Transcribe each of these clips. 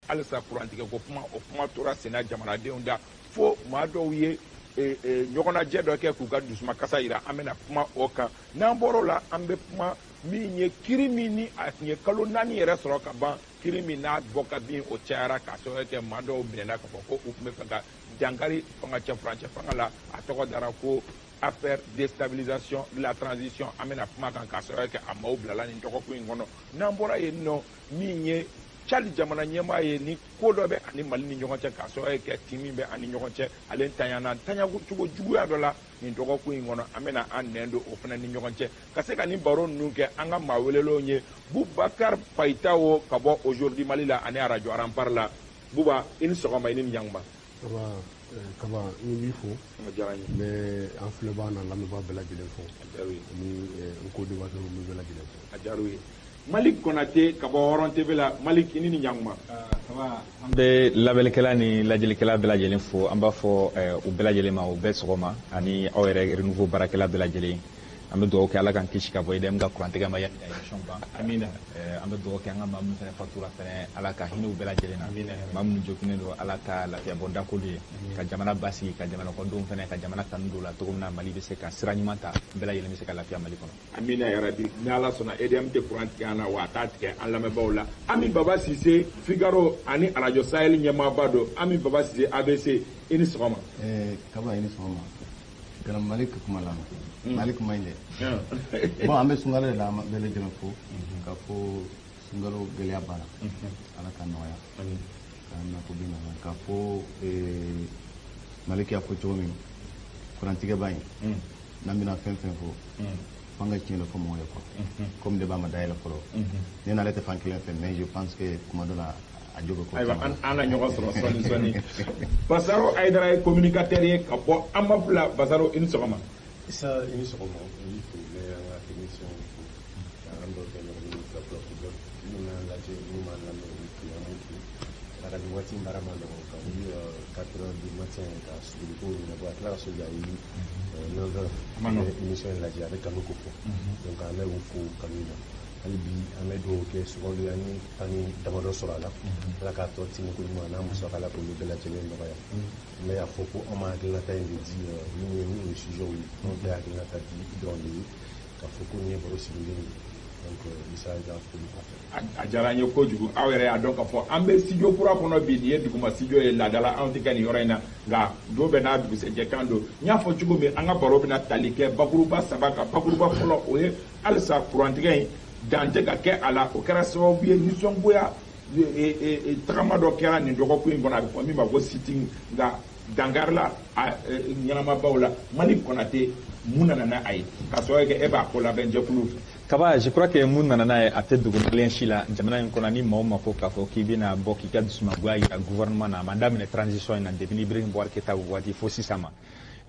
Halisa kurantigɛ ko kuma, o kuma tora senna jamanadenw da, fo maa dɔw ye ɲɔgɔnnajɛ dɔ kɛ k'u ka dusumakasa yira. An bɛna kuma o kan. N'an bɔr'o la, an bɛ kuma min ye kiri min ni a tun ye kalo 4 yɛrɛ sɔrɔ ka ban, kiri min n'a bɔ ka bin, o cayara k'a sababu kɛ maa dɔw minɛna k'a fɔ ko u tun bɛ fɛ ka dankari fanga cɛ furancɛ fanga la. A tɔgɔ dara ko affaire déstabilisation de la transition. An bɛna kuma kan k'a sababu kɛ a maaw bilala nin dɔgɔkun in kɔnɔ. N'an bɔra yen nɔ, min ye Tchad jamana ɲɛmaa ye, ni ko dɔ bɛ ani Mali ni ɲɔgɔn cɛ, k'a sababu kɛ tin min bɛ ani ɲɔgɔn cɛ, ale ntanyana ntanya cogo juguya dɔ la nin dɔgɔkun in kɔnɔ. An bɛna an nɛn don o fana ni ɲɔgɔn cɛ ka se ka nin baro ninnu kɛ. An ka maa welelenw ye Bubakar Payitaho ka bɔ Aujourd'hui Mali la ani Arajo Rempart la. Buba, i ni sɔgɔma, i ni ɲankuma. Kaba, n b'i fo. O diyara n ye. N bɛ an filɛbaa n'an lamɛnbaa bɛɛ lajɛlen fo. A diyara u ye. Ani n co-débatteur n bɛ bɛɛ lajɛlen fo. A diyara u ye. Malik Konate ka bɔ Hɔrɔn TV la. Malik, i ni ɲankuma. Kaba, an bɛ lamɛnnikɛla ni lajɛlikɛla bɛɛ lajɛlen fo. An b'a fɔ u bɛɛ lajɛlen ma, u bɛɛ sɔgɔma, ani aw yɛrɛ Renouveau baarakɛla bɛɛ lajɛlen. An bɛ dugawu kɛ Ala k'an kisi ka bɔ EDM ka kurantigɛ ma yanni ka émission ban. Amina. An bɛ dugawu kɛ an ka maa minnu fana fatura fana, Ala ka hinɛ u bɛɛ lajɛlen na. Amina. Maa minnu joginnen don, Ala ka lafiya bɔ dakolo ye, ka jamana basigi, ka jamana kɔnɔdenw fana, ka jamana kanu don la cogo min na Mali bɛ se ka sira ɲuman ta, bɛɛ lajɛlen bɛ se ka lafiya Mali kɔnɔ. Amina yarabi. Ni Ala sɔnna, EDM tɛ kuran tigɛ an na, wa a t'a tigɛ an lamɛnbaaw la. Ami Baba Sise, Figaro ani Arajo Sahel ɲɛmaaba don. Ami Baba Sise, ABC, i ni sɔgɔma. Kaba, i ni sɔgɔma. Kana Malik kuma la, Malik kuma in dɛ. Bon, an bɛ sunkalo de la, an bɛɛ lajɛlen fo ka fɔ sunkalo gɛlɛya banna, Ala ka nɔgɔya k'an nako bɛ nɔgɔya. Ka fɔ Malik y'a fɔ cogo min, kurantigɛba in, n'an bɛna fɛn fɛn fɔ, f'an ka tiɲɛ dɔ fɔ mɔgɔw ye quoi. Comme débat ma dayɛlɛ fɔlɔ, ne n'ale tɛ fan kelen fɛ, mais je pense que kuma dɔ la a jo bɛ ko Ayiwa, an na ɲɔgɔn sɔrɔ sɔɔni sɔɔni. Basaro Ayidara ye communicateur ye ka bɔ Amap la. Basaro, i ni sɔgɔma. Isa, i ni sɔgɔma. N b'i fo, n bɛ an ka technicien fo, ka an dɔw kɛ ɲɔgɔn bolo fila fila fo, minnu y'an lajɛ, minnu b'an lamɛn, olu fo, an b'u fo. Ka nin waati in baara ma nɔgɔn, ka wuli 4 heures du matin ka sogoliko ɲɛnabɔ, a tila ka so ka wuli 9 heures Ma nɔgɔn. Émission in lajɛ, a bɛ kanu ko fɔ. Donc an bɛ u fo kanu na. Hali bi an bɛ dugawu kɛ sunkalo an ye tan ni damadɔ sɔrɔ a la, Ala k'a tɔ timi ko ɲuman n'a musaka, Ala k'olu bɛɛ lajɛlen nɔgɔya. N bɛ a fɔ ko an ma hakilinata in de di min ye, min ye sujet ye, anw tɛ hakilinata di dɔrɔn de ye k'a fɔ ko nin ye baro sigilen ye. Donc Isa, i ka foli kɔfɛ. A diyara n ye kojugu. Aw yɛrɛ y'a dɔn k'a fɔ an bɛ studio kura kɔnɔ bi. Nin ye duguma studio ye, laadala anw tɛ kɛ nin yɔrɔ in na, nka don bɛɛ n'a dugusɛjɛ kan don. N y'a fɔ cogo min, an ka baro bɛna tali kɛ bakuruba saba kan. Bakuruba fɔlɔ, o ye halisa kurantigɛ in dan tɛ ka kɛ a la. O kɛra sababu ye nisɔngoya tagama dɔ kɛra nin dɔgɔkun in kɔnɔ, a bɛ fɔ min ma ko sit-in, nka dankarila a ɲɛnamabaw la. Mali Konate, mun nana n'a ye k'a sababu kɛ e b'a ko labɛn jɛkulu fɛ? Kaba, je crois que mun nana n'a ye, a tɛ dogo malien si la. Jamana in kɔnɔ, ni maa o maa ko k'a fɔ k'i bɛna bɔ k'i ka dusumangoya yira gouvernement na, a ma daminɛ transition in na, depuis Ibrahim Boubacar Keïta waati fo sisan ma,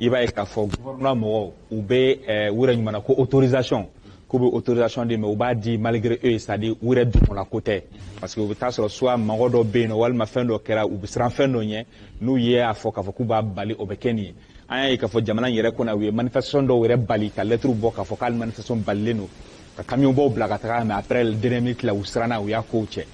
i b'a ye k'a fɔ gouvernement mɔgɔw, u bɛ u yɛrɛ ɲuman ko autorisation, k'u bɛ autorisation di, mais u b'a di malgré eux, c'est à dire u yɛrɛ dugumala ko tɛ, parce que u bɛ taa sɔrɔ soit mɔgɔ dɔ bɛ yen nɔ, walima fɛn dɔ kɛra, u bɛ siran fɛn dɔ ɲɛ, n'u ye a fɔ k'a fɔ k'u b'a bali, o bɛ kɛ nin ye. An y'a ye k'a fɔ jamana in yɛrɛ kɔnɔ, u ye manifestation dɔw yɛrɛ bali, ka lettre bɔ k'a fɔ k'ale manifestation balilen don, ka camion baw bila ka taga, mais après le dernier minute la, u siranna, u y'a kow cɛ.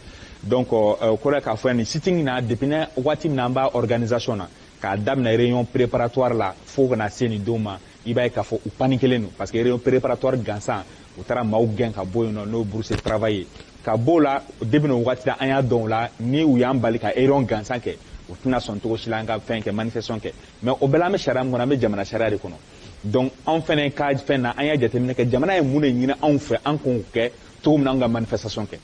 Donc o kɔrɔ ye k'a fɔ nin sit-in na, depuis ne waati min na an b'a organisation na, k'a daminɛ réunion préparatoire la fo ka na se nin don ma, i b'a ye k'a fɔ u paniquelen don, parce que réunion préparatoire gansan, u taara maaw gɛn ka bɔ yen nɔ, n'o bourse de travail ye. Ka b'o la, depuis nin waati la, an y'a dɔn o la, ni u y'an bali ka réunion gansan kɛ, u tɛna sɔn cogo si la an ka fɛn kɛ, manifestation kɛ. Mais o bɛɛ la, an bɛ sariya min kɔnɔ, an bɛ jamana sariya de kɔnɔ. Donc anw fɛnɛ ka fɛn na, an y'a jateminɛ kɛ jamana ye mun de ɲini anw fɛ, an k'o kɛ cogo min na, an ka manifestation kɛ.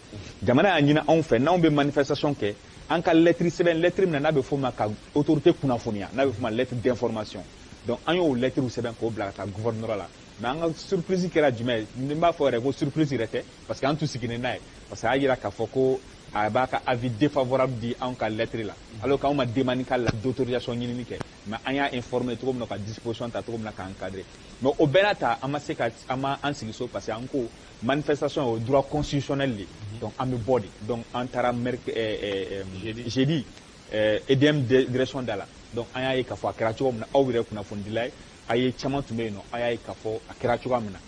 Jamana y'a ɲini anw fɛ, n'anw bɛ manifestation kɛ, an ka lettre sɛbɛn, lettre min na n'a bɛ f'o ma ka autorité kunnafoniya, n'a bɛ f'o ma lettre d'information. Donc an y'o lettre sɛbɛn k'o bila ka taa gouvernorat la. Mais an ka surprise kɛra jumɛn ye? N b'a fɔ yɛrɛ ko surprise yɛrɛ tɛ, parce que an tun sigilen n'a ye, parce que a y'a jira k'a fɔ ko a b'a ka avis défavorable di anw ka lettre la, alors qu'anw ma demande k'a la d'autorisation ɲinini kɛ, mais an y'a informé cogo min na, ka disposition ta cogo min na k'an encadrer. Mais o bɛɛ n'a ta, an ma se ka an ma an sigi so, parce que an ko manifestation o droit constitutionnel de, donc an bɛ bɔ de. Donc an taara mercredi, jeudi, EDM direction da la. Donc an y'a ye k'a fɔ a kɛra cogo min na, aw yɛrɛ kunnafonidila ye, a ye caman tun bɛ yen nɔ, a y'a ye k'a fɔ a kɛra cogoya min na.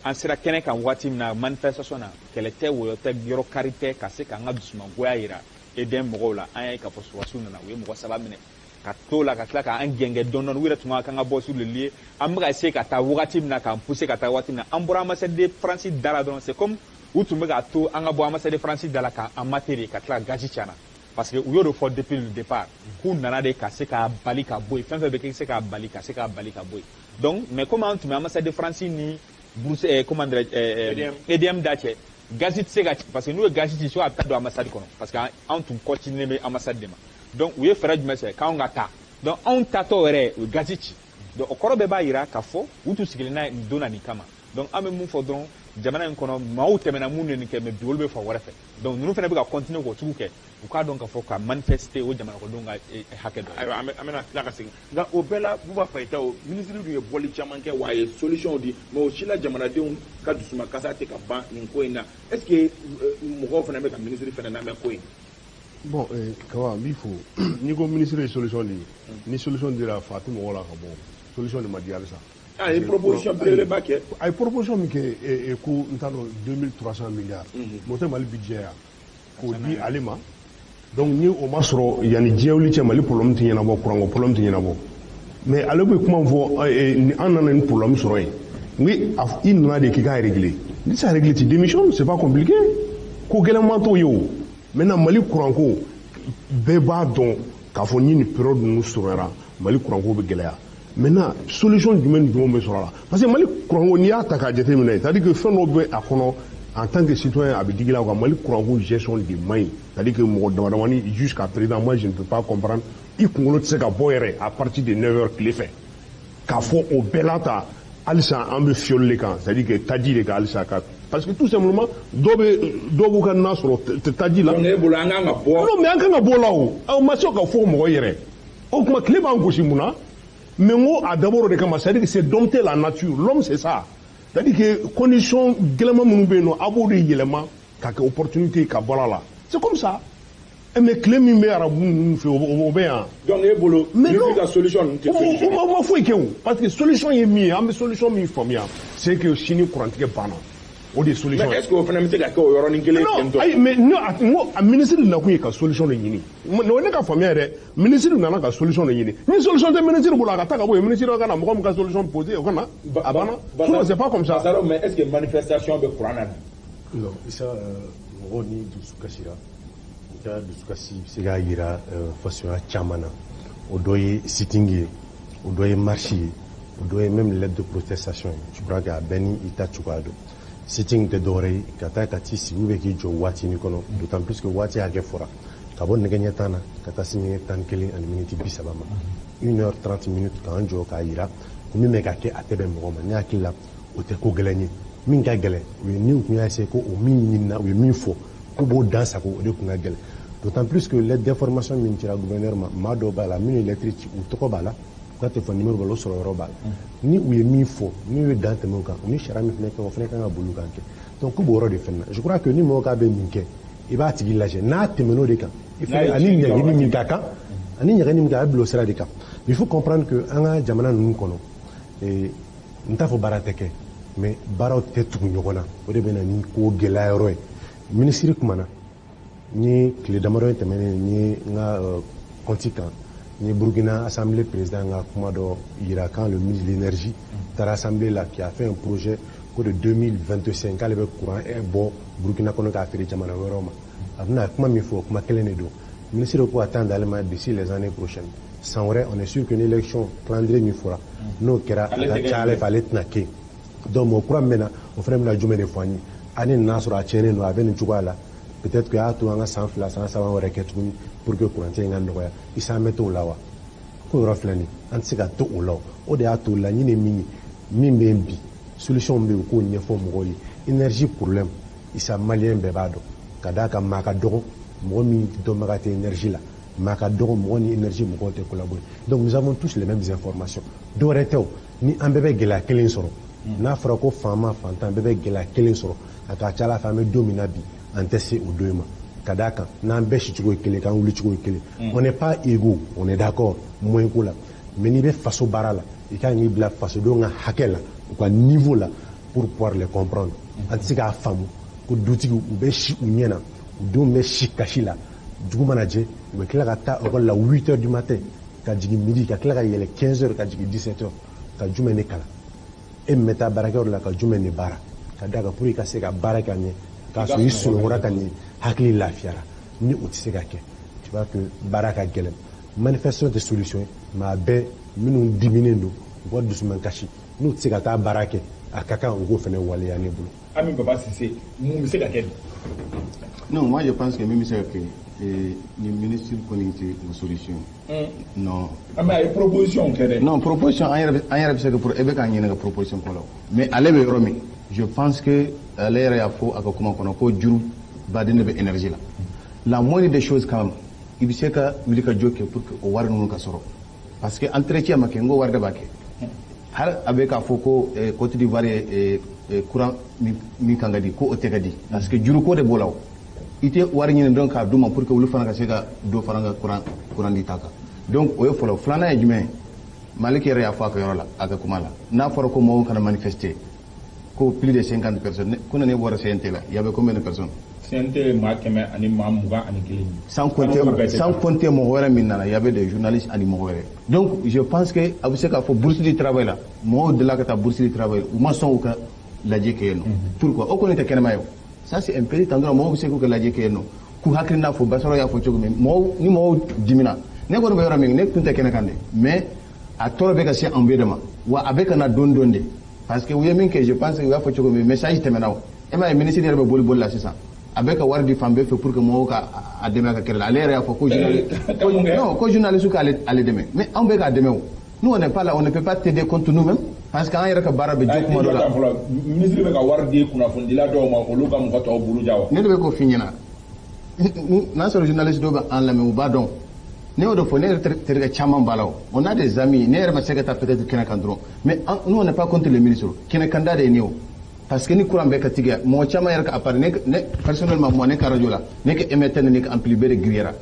An sera kɛnɛ kan waati min na manifestation na, kɛlɛ tɛ, wɔyɔ tɛ, yɔrɔ kari tɛ, ka se k'an ka dusumangoya yira. EDM mɔgɔw la, an y'a ye k'a fɔ sɔrɔdasiw nana, u ye mɔgɔ 3 minɛ ka t'o la, ka tila k'an gɛngɛ dɔɔni dɔɔni. U yɛrɛ tun ka kan ka bɔ sur le lieu. An bɛ ka essayer ka taa wagati min na, k'an pousser ka taa wagati min na, an bɔra ambassade de France da la dɔrɔn, c'est comme u tun bɛ k'a to an ka bɔ ambassade de France da la k'an mater de, ka tila ka gazi ci an na, parce que u y'o de fɔ depuis le départ k'u nana de ka se k'a bali ka bɔ yen, fɛn fɛn bɛ kɛ se k'a bali ka se k'a bali ka bɔ yen. Donc mais comme an tun bɛ ambassade de France ni Bruxelles, comment dirais, EDM da cɛ, gazi tɛ se ka ci, parce que n'u ye gazi ci, soit a bɛ taa don ambassade kɔnɔ, parce que anw tun kɔtinen bɛ ambassade de ma. Donc u ye fɛɛrɛ jumɛn sɔrɔ k'anw ka taa? Donc anw taatɔ yɛrɛ, u ye gazi ci. Donc o kɔrɔ bɛɛ b'a jira k'a fɔ u tun sigilen n'a ye nin don na nin kama. Donc an bɛ mun fɔ dɔrɔn, jamana in kɔnɔ maaw tɛmɛna mun ye nin kɛ, mais bi olu bɛ fan wɛrɛ fɛ. Donc ninnu fana bɛ ka continuer k'o sugu kɛ, u k'a dɔn k'a fɔ ka manifester o jamana kɔnɔdenw ka hakɛ dɔ ye. Ayiwa, an bɛna tila ka segin, nka o bɛɛ la, Buba Fayita, o minisiri dun ye bɔli caman kɛ wa, a ye solution di, mais o si la jamanadenw ka dusumakasa tɛ ka ban nin ko in na. Est ce que mɔgɔw fana bɛ ka minisiri fana lamɛn ko in? Bon, Kaba, n b'i fo. N'i ko minisiri ye solution di, ni solution dira, fa tɛ mɔgɔw la ka bɔ, solution de ma di halisa. A ye proposition belebeleba kɛ. A ye proposition min kɛ, ko n t'a dɔn, 2300 milliards, mais o tɛ Mali budget ya, k'o di ale ma. Donc ni o ma sɔrɔ yanni diɲɛ wuli cɛ, Mali problème tɛ ɲɛnabɔ, kuranko problème tɛ ɲɛnabɔ. Mais ale bɛ kuma fɔ, an nana ni problème sɔrɔ yen, n ko i nana de k'i k'a régler. Ni ça régler, tu démissionnes, c'est pas compliqué, ko gɛlɛnman t'o ye. O maintenant, Mali kuranko, bɛɛ b'a dɔn k'a fɔ ni nin période ninnu sɔrɔra, Mali kuranko bɛ gɛlɛya. Maintenant, solution jumɛn ni jumɛn bɛ sɔrɔ a la? Parce que Mali kuranko, n'i y'a ta k'a jateminɛ, c'est à dire que fɛn dɔw bɛ a kɔnɔ, en tant que citoyen, a bɛ digi la quoi. Mali kuranko gestion de man ɲi, c'est à dire que mɔgɔ dama damani, jusqu'à présent, moi je ne peux pas comprendre, i kunkolo tɛ se ka bɔ yɛrɛ à partir de 9 heures tile fɛ, k'a fɔ o bɛɛ la ta, halisa an bɛ fiyɔli de kan, c'est à dire que taji de kan halisa ka, parce que tout simplement dɔw bɛ dɔw b'u ka na sɔrɔ taji la. Donc e bolo, an kan ka bɔ. Non, mais an kan ka bɔ o la, o aw ma se ka fɔ mɔgɔ yɛrɛ, o tuma tile b'an gosi mun na? Mais n ko a dabɔra o de kama, c'est à dire que c'est dompter la nature, l'homme c'est ça, c'est à dire que condition gɛlɛman minnu bɛ yen nɔ, a b'o de yɛlɛma ka kɛ opportunité ka bɔ a la, c'est comme ça. Mais tile min bɛ arabu ninnu fɛ, o bɛ yan. Donc e bolo, mais non, ka solution ninnu tɛ solution. O ma foyi kɛ o, parce que solution ye min ye, an bɛ solution min faamuya, c'est que sini kurantigɛ banna, o de ye solution ye. Mais est ce que o fana bɛ se ka kɛ o yɔrɔnin kelen? Non, ayi, mais ne n ko a ministre nakun ye ka solution de ɲini. O ye ne ka faamuya yɛrɛ, ministre nana ka solution de ɲini. Ni solution tɛ ministre bolo, a ka taa ka bɔ yen, ministre ka na mɔgɔ min ka solution poser, o ka na, a banna. Sinon c'est pas comme ça. Basaro, mais est ce que manifestation bɛ courant na bi? Non, Isa, mɔgɔw ni dusu kasira, i ka dusukasi bɛ se k'a yira fasonya caman na. O dɔ ye sitting ye, o dɔ ye marche ye, o dɔ ye même lettre de protestation ye. Je crois que a bɛɛ ni i ta cogoya don. Sitting tɛ dɔwɛrɛ ye ka taa ka t'i sigi ou bien k'i jɔ waatinin kɔnɔ, d'autant plus que waati hakɛ fɔra, ka bɔ nɛgɛ ɲɛ 10 na ka taa se ɲɛ 11 ani miniti 30 ma, 1h30, k'an jɔ k'a yira ko min bɛ ka kɛ, a tɛ bɛn mɔgɔ ma. Ne hakili la, o tɛ ko gɛlɛn ye. Min ka gɛlɛn, o ye ni tun y'a essayer ko o min ɲinina, u ye min fɔ k'u b'o dan sago, o de tun ka gɛlɛn, d'autant plus que lettre d'information min cira gouverneur ma, maa dɔw b'a la minnu ye lettre ci, u tɔgɔ b'a la, u ka téléphone numéro b'a la, o sɔrɔ yɔrɔ b'a la. Ni u ye min fɔ, n'u ye dan tɛmɛ o kan, u ni sariya min fana kan, o fana kan ka boli o kan kɛ. Donc ko b'o yɔrɔ de fana na, je crois que ni mɔgɔ k'a bɛ nin kɛ, i b'a tigi lajɛ, n'a tɛmɛn'o de kan, i fana ani ɲangini min ka kan, ani ɲangini min kan, a bɛ bila o sira de kan. Il faut comprendre que an ka jamana ninnu kɔnɔ, n t'a fɔ baara tɛ kɛ, mais baaraw tɛ tugu ɲɔgɔn na, o de bɛ na ni ko gɛlɛya yɔrɔ ye. Minisiri kumana n ye tile damadɔ in tɛmɛnen, n ye n ka compte kan, n ye Burkina assemblée président ka kuma dɔ yira, quand le ministre de l'énergie taara assemblée la, qui a fait un projet ko de 2025 k'ale bɛ courant bɔ Burkina kɔnɔ k'a feere jamana wɛrɛw ma. A bɛna kuma min fɔ, o kuma kelen de don. Ministre ko attendre ale ma d'ici les années prochaines, san wɛrɛ, on est sûr que ni élection calendrier min fɔra, n'o kɛra, a ka ca ala fɛ ale tɛna kɛ yen. Donc mɔgɔ kura min bɛ na, o fana bɛna jumɛn de fɔ an ye? Ani n'a sɔrɔ a tiɲɛnen don, a bɛ nin cogoya la, peut-être que y'a to an ka san 2, san 3 wɛrɛ kɛ tuguni pour que kurantigɛ in ka nɔgɔya. Isa, an bɛ t'o la wa? Ko yɔrɔ filɛ nin, an tɛ se ka to o la. O de y'a to laɲini ye min ye, min bɛ yen bi, solution bɛ yen, u k'o ɲɛfɔ mɔgɔw ye. Énergie problème, Isa, malien bɛɛ b'a dɔn, ka d'a kan maa ka dɔgɔ mɔgɔ min dɔnbaga tɛ énergie la, maa ka dɔgɔ mɔgɔ ni énergie mɔgɔw tɛ collaborer. Donc nous avons tous les mêmes informations, dɔwɛrɛ tɛ o, ni an bɛɛ bɛ gɛlɛya kelen sɔrɔ. N'a fɔra ko faama, fantan, bɛɛ bɛ gɛlɛya kelen sɔrɔ, a ka ca ala fɛ an bɛ don min na bi, an tɛ se o don in ma, ka d'a kan n'an bɛɛ sicogo ye kelen, k'an wulicogo ye kelen. On n'est pas égaux, on est d'accord moyen ko la, mais n'i bɛ faso baara la, i kan k'i bila fasodenw ka hakɛ la, u ka niveau la, pour pouvoir les comprendre. An tɛ se k'a faamu ko dutigiw u bɛ si u ɲɛ na, u denw bɛ si kasi la. Dugu mana jɛ, u bɛ tila ka taa école la 8 heures du matin, ka jigin midi, ka tila ka yɛlɛ 15 heures, ka jigin 17 heures. Ka jumɛn de kalan? E min bɛ taa baarakɛyɔrɔ la, ka jumɛn de baara ka d'a kan pour i ka se ka baara kɛ ka ɲɛ, k'a sɔrɔ i sunɔgɔra ka ɲɛ, hakili lafiyara? Ni o tɛ se ka kɛ, tu vois que baara ka gɛlɛn. Manifestation tɛ solution ye, mais a bɛɛ minnu diminen don, u ka dusuman kasi, n'u tɛ se ka taa baara kɛ, a ka kan u k'o fana waleya ne bolo. Ami Baba Cissé, mun bɛ se ka kɛ bi? Non, moi je pense que min bɛ se ka kɛ, ni ministre kɔni tɛ o solution. Non. Ami, a ye proposition kɛ dɛ. Non, proposition, an yɛrɛ bɛ se ka e bɛ k'an ɲininka proposition ko la o. Mais ale bɛ yɔrɔ min, je pense que ale yɛrɛ y'a fɔ a ka kuma kɔnɔ ko juru baden de bɛ énergie la. La moindre des choses quand même, i bɛ se ka wuli ka jɔ kɛ pour que o wari ninnu ka sɔrɔ, parce que entretien ma kɛ, n ko wari de b'a kɛ. Hali a bɛ k'a fɔ ko Côte d'Ivoire ye courant min kan ka di, ko o tɛ ka di, parce que juruko de b'o la. O i tɛ wari ɲini dɔrɔn k'a d'u ma pour que olu fana ka se ka dɔ fara an ka courant di ta kan. Donc o ye fɔlɔ. Filanan ye jumɛn ye? Malik yɛrɛ y'a fɔ a ka yɔrɔ la, a ka kuma la, n'a fɔra ko mɔgɔw kana manifester, ko plus de 50 personnes. Ko ne bɔra CNT la, il y avait combien de personnes? CNT ye maa 121. Sans compter mɔgɔ wɛrɛ min nana, il y avait des journalistes ani mɔgɔ wɛrɛ. Donc je pense que a bɛ se k'a fɔ bourse du travail la, mɔgɔw delila ka taa bourse du travail, u ma sɔn u ka lajɛ kɛ yen nɔ. Pourquoi? O kɔni tɛ kɛnɛma ye o. Ça, c'est un petit endroit, mɔgɔw bɛ se k'u ka lajɛ kɛ yen nɔ, k'u hakilina fɔ. Basɔrɔ y'a fɔ cogo min, mɔgɔw ni mɔgɔw dimina, ne kɔni bɛ yɔrɔ min, ne tun tɛ kɛnɛ kan dɛ, mais a tɔɔrɔ bɛ ka se an bɛɛ de ma wa, a bɛ ka na don don de, parce que u ye min kɛ, je pense que u y'a fɔ cogo min, message tɛmɛna o. E m'a ye, ministre yɛrɛ bɛ boli boli la sisan, a bɛ ka wari di fan bɛɛ fɛ pour que mɔgɔw ka a dɛmɛ a ka kɛlɛ la. Ale yɛrɛ y'a fɔ ko journaliste, non, ko journaliste k'ale ale dɛmɛ, mais anw bɛ k'a dɛmɛ o. Nous, on n'est pas là, on ne peut pas t'aider contre nous-mêmes, parce que an yɛrɛ ka baara bɛ jɔ kuma dɔ la. Fɔlɔ, ministre bɛ ka wari di kunnafonidila dɔw ma, olu ka mɔgɔ tɔw buruja wa? Ne de bɛ k'o f'i ɲɛna. N'a sɔrɔ journaliste dɔw bɛ an lamɛn, u b'a dɔn. Ne y'o de fɔ, ne yɛrɛ terikɛ caman b'a la o. On a des amis, ne yɛrɛ ma se ka taa peut-être kɛnɛ kan dɔrɔn, mais nous, on n'est pas contre le ministre. Kɛnɛ kan da de ye ne o, parce que ni courant bɛ ka tigɛ, mɔgɔ caman yɛrɛ ka appareil, ne personnellement, moi, ne ka radio la, ne ka émetteur ni ne ka ampli bɛɛ de grillera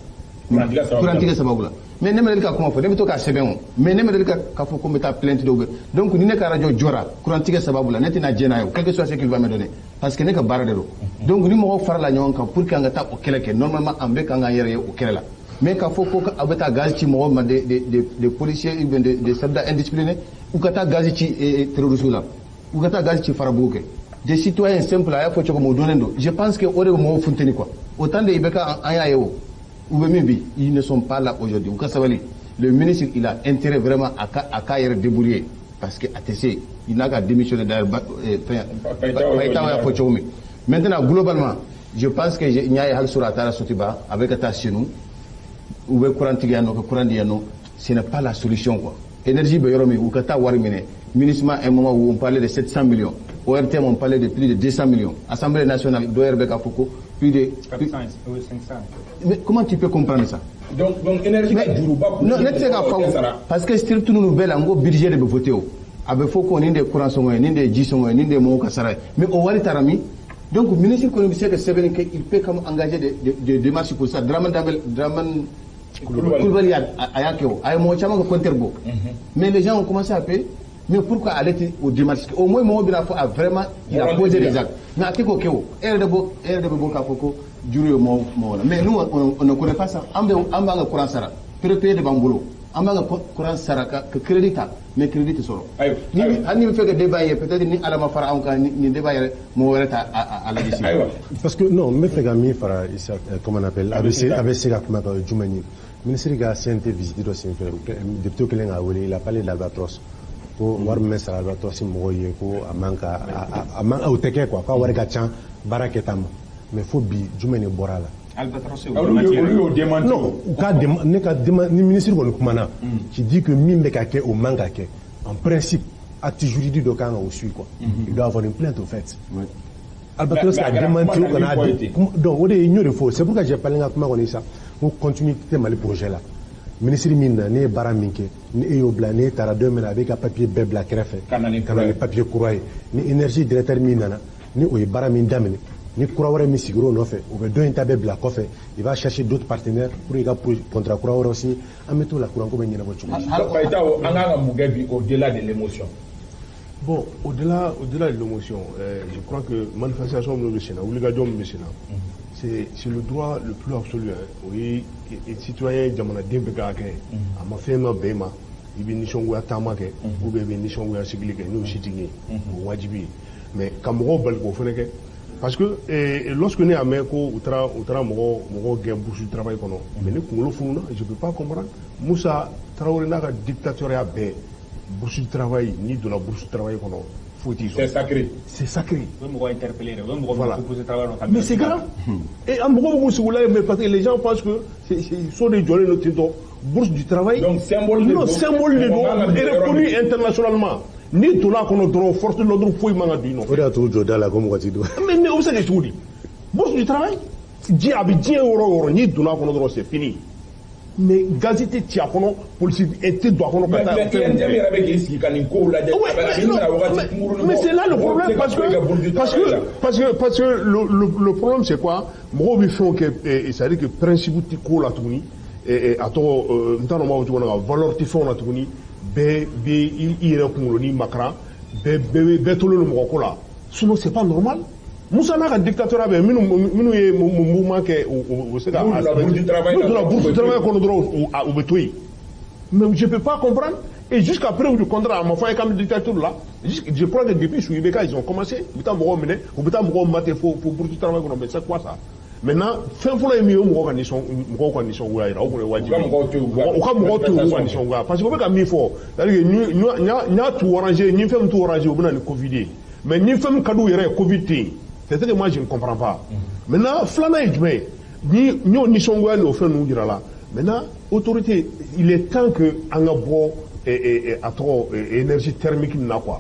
kurantigɛ sababu la. Mais ne ma deli ka kuma fɔ, ne bɛ to k'a sɛbɛn o, mais ne ma deli ka fɔ ko n bɛ taa plainte dɔw bɛ. Donc ni ne ka radio jɔra kurantigɛ sababu la, ne tɛna jɛn n'a ye o, quel que soit ce qu'il va me donner, parce que ne ka baara de don. Donc ni mɔgɔw farala ɲɔgɔn kan pour que an ka taa o kɛlɛ kɛ, normalement an bɛ kan k'an yɛrɛ ye o kɛlɛ la. Mais k'a fɔ ko aw bɛ taa gaz ci mɔgɔw ma, des policiers ou bien des soldats indisciplinés, u ka taa gaz ci terroristes la, u ka taa gaz ci Farabugu kɛ, des citoyens simples, a y'a fɔ cogo min, o donnen don. Je pense que o de bɛ mɔgɔw funteni quoi. Autant de IBK, an y'a ye o, u bɛ min bi, ils ne sont pas là aujourd'hui. U ka sabali. Le ministre, il a intérêt vraiment a ka yɛrɛ débrouiller, parce que a tɛ se, il n'a qu'à démissionner d'ailleurs. Fɛn Fayitaw y'a fɔ cogo min. Maintenant, globalement, je pense que n y'a ye hali sɔrɔ a taara Sotiba, a bɛ ka taa Senu, u bɛ courant tigɛ yan nɔ, ka courant di yan nɔ. Ce n'est pas la solution quoi. Énergie bɛ yɔrɔ min, u ka taa wari minɛ. MINUSMA, un moment où on parlait de 700 millions, ORTM, on parlait de plus de 200 millions, Assemblée nationale, dɔw yɛrɛ bɛ k'a fɔ ko plus de 400 oui, 500. Mais comment tu peux comprendre ça? Donc énergie ka juruba. Non, ne tɛ se k'a fɔ, parce que structure ninnu bɛɛ la, n ko budget de bɛ voté o. A bɛ fɔ ko nin de ye courant sɔngɔ ye, nin de ye ji sɔngɔ ye, nin de ye mɔgɔw ka sara ye, mais o wari taara min? Donc ministre kɔni bɛ se ka sɛbɛnni kɛ, il peut comme engager des démarches pour ça. Dramane Dambélé, Dramane Coulibaly, a y'a kɛ o, a ye mɔgɔ caman ka compteur bɔ, mais les gens ont commencé à payer. Mais pourquoi ale tɛ o démarche kɛ? Au moins mɔgɔw bɛna fɔ a vraiment, il a posé des actes, mais a tɛ k'o kɛ o. E yɛrɛ de bɛ bɔ k'a fɔ ko juru ye mɔgɔw mɔgɔw la, mais nous, on ne connaît pas ça. An bɛ an b'an ka courant sara, prépayé de b'an bolo, an b'an ka courant sara ka crédit ta, mais crédit tɛ sɔrɔ. Ni hali ni bɛ fɛ ka débat ye, peut-être ni Ala ma fara anw kan, nin débat yɛrɛ, mɔgɔ wɛrɛ ta a lajɛ sini. Parce que non, n bɛ fɛ ka min fara Isa, comment on appelle, a bɛ se ka kuma kan, o ye jumɛn ye? Ministre ka CNT visite dɔ senfɛ, député kelen k'a wele, il a parlé de l'Albatros, ko wari min bɛ sara Albatros mɔgɔw ye, ko a man ka a man, o tɛ kɛ quoi, k'a wari ka ca baara kɛta ma. Mais fo bi, jumɛn de bɔra a la? Albatros? Olu y'o démenti. Non, u ka ne ka ni ministre kɔni kumana qui dit que min bɛ ka kɛ, o man ka kɛ, en principe acte juridique dɔ kan ka o suit quoi. Il doit avoir une plainte au fait. Albatros ka démenti, o kana. Donc o de ye, n y'o de fɔ, c'est pourquoi j'ai parlé n ka kuma kɔni sa, n ko continuité tɛ Mali projet la. Ministre min na, ne ye baara min kɛ, ni e y'o bila, n'e taara don min na, a b'e ka papier bɛɛ bila kɛrɛfɛ ka na ni ka na ni papier kura ye. Ni énergie directeur min nana, ni o ye baara min daminɛ, ni kura wɛrɛ min sigira o nɔfɛ, o bɛ dɔ in ta bɛɛ bila kɔfɛ. Il va chercher d'autres partenaires pour i ka contrat kura wɛrɛw signer. An bɛ t'o la, courant ko bɛ ɲɛnabɔ cogo di? Fayitaw, an kan ka mun kɛ bi au-delà de l'émotion? Bon, au-delà de l'émotion, je crois que manifestation minnu bɛ sen na, wulikajɔ min bɛ sen na, C'est le droit le plus absolu, hein. O ye citoyen, jamanaden bɛɛ ka hakɛ ye. A ma fɛn ma bɛn i ma, i bɛ nisɔngoya taama kɛ ou bien i bɛ nisɔngoya sigili kɛ, n'o si tigi ye, o ye wajibi ye. Mais ka mɔgɔw bali k'o fɛnɛ kɛ, parce que lorsque ne y'a mɛn ko u taara mɔgɔw gɛn Bourse du Travail kɔnɔ, mais ne kunkolo fununa. Je peux pas comprendre. Musa Tarawele n'a ka dictatoriat bɛɛ, Bourse du Travail, n'i donna Bourse du Travail kɔnɔ, foyi t'i sɔrɔ. C'est sacré. C'est sacré. U bɛ mɔgɔ interpellé yɛrɛ, u bɛ mɔgɔ Voilà. min travail kɔnɔ ka Mais c'est grave. Et an mɔgɔw b'u sigi la, mais parce que les gens pensent que c'est so de jɔlen don ten tɔ, Bourse du Travail. Donc, symbole de Non, don. symbole de Mɔgɔ don, man ka et don yɔrɔ reconnu min. internationalement. N'i donna a kɔnɔ dɔrɔn, force de l'ordre foyi man ka don i nɔfɛ. O de y'a to u jɔ da la ko mɔgɔ t'i don. Mais o bɛ se ka kɛ cogo di? Bourse du Travail, diɲɛ a bɛ diɲɛ yɔrɔ o yɔrɔ, n'i donna a kɔnɔ dɔrɔn, c'est fini. Mais gazi tɛ ci a kɔnɔ, polisi tɛ don a kɔnɔ ka Mais taa mais fɛn UNTM yɛrɛ bɛ k'i sigi ka nin kow lajɛ. Ouais, A mais, non, bɛna wagati mais, kunkurunin mais bɔ. c'est là le Mɔgɔw tɛ problème se ka parce foyi kɛ Bourse du que parce Travail que la. parce que le problème, c'est quoi? Mɔgɔw bɛ fɛnw kɛ, c'est à dire que principe tɛ ko la tuguni, a tɔgɔ, n t'a dɔn n b'a fɔ cogo min na, valeur tɛ fɛnw na tuguni. Bɛɛ bɛ i yɛrɛ kunkolonin makaran, bɛɛ tolen don mɔgɔ ko la. Sinon, c'est pas normal. Musa n'a ka dictateur bɛ minnu ye mouvement kɛ, u bɛ se ka N'u donna Bourse du Travail n'u la donna dɔrɔn, Bourse u du bɛ Travail to yen. kɔnɔ dɔrɔn, u bɛ to yen. Mais je ne peux pas comprendre. Et jusqu'à preuve du contraire, a ma fɔ a ye k'an bɛ dictature la. Je crois que depuis sous IBK, ils ont commencé. U bɛ taa mɔgɔw minɛ, u bɛ taa mɔgɔw mater fo Bourse du Travail kɔnɔ. Mais c'est quoi, ça? Maintenant, fɛn fɔlɔ ye min ye, o mɔgɔw ka nisɔngoya yira, o kɔni ye wajibi ye. U ka mɔgɔw to yen, U ka mɔgɔw to yen, u ka nisɔngoya. Parce que u bɛ ka min fɔ, c'est-à-dire que ni y'a t'u arranger, ni fɛn min t'u arranger, u bɛ na ni Covid ye. Mais ni fɛn min ka d'u yɛrɛ ye, Covid tɛ yen. C'est ce que moi, je ne comprends pas. Maintenant, filanan ye jumɛn ye? Ni n y'o nisɔngoya ni o fɛn ninnu jira la. Maintenant, autorité, il est temps que an ka bɔ a tɔgɔ, énergie thermique nin na, quoi.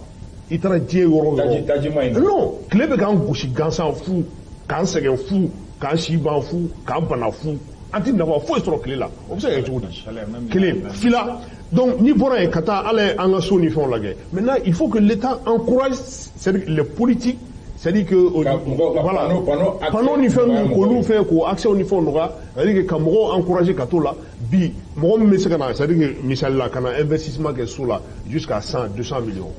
I taara diɲɛ yɔrɔ o yɔrɔ. Tajima in. Non, tile bɛ k'an gosi gansan fu, k'an sɛgɛn fu, k'an si ban fu, k'an bana fu. An ti nafa foyi sɔrɔ tile la. O bɛ se ka kɛ cogo di? Kelen, fila. Donc n'i bɔra yen ka taa ala ye an ka so ni fɛnw lajɛ. Maintenant, il faut que l'État encourage, c'est-à-dire les politiques, c'est-à-dire que Ka mɔgɔw ka voilà, panneau accès panneau ni fɛn nɔgɔya ninnu mɔgɔw k'olu ye. fɛn k'o accès ni fɛnw nɔgɔya, c'est-à-dire que ka mɔgɔw encourager ka t'o la. Bi mɔgɔ min bɛ se ka na, c'est-à-dire que misali la, ka na investissement kɛ so la jusqu'à 100 200 millions,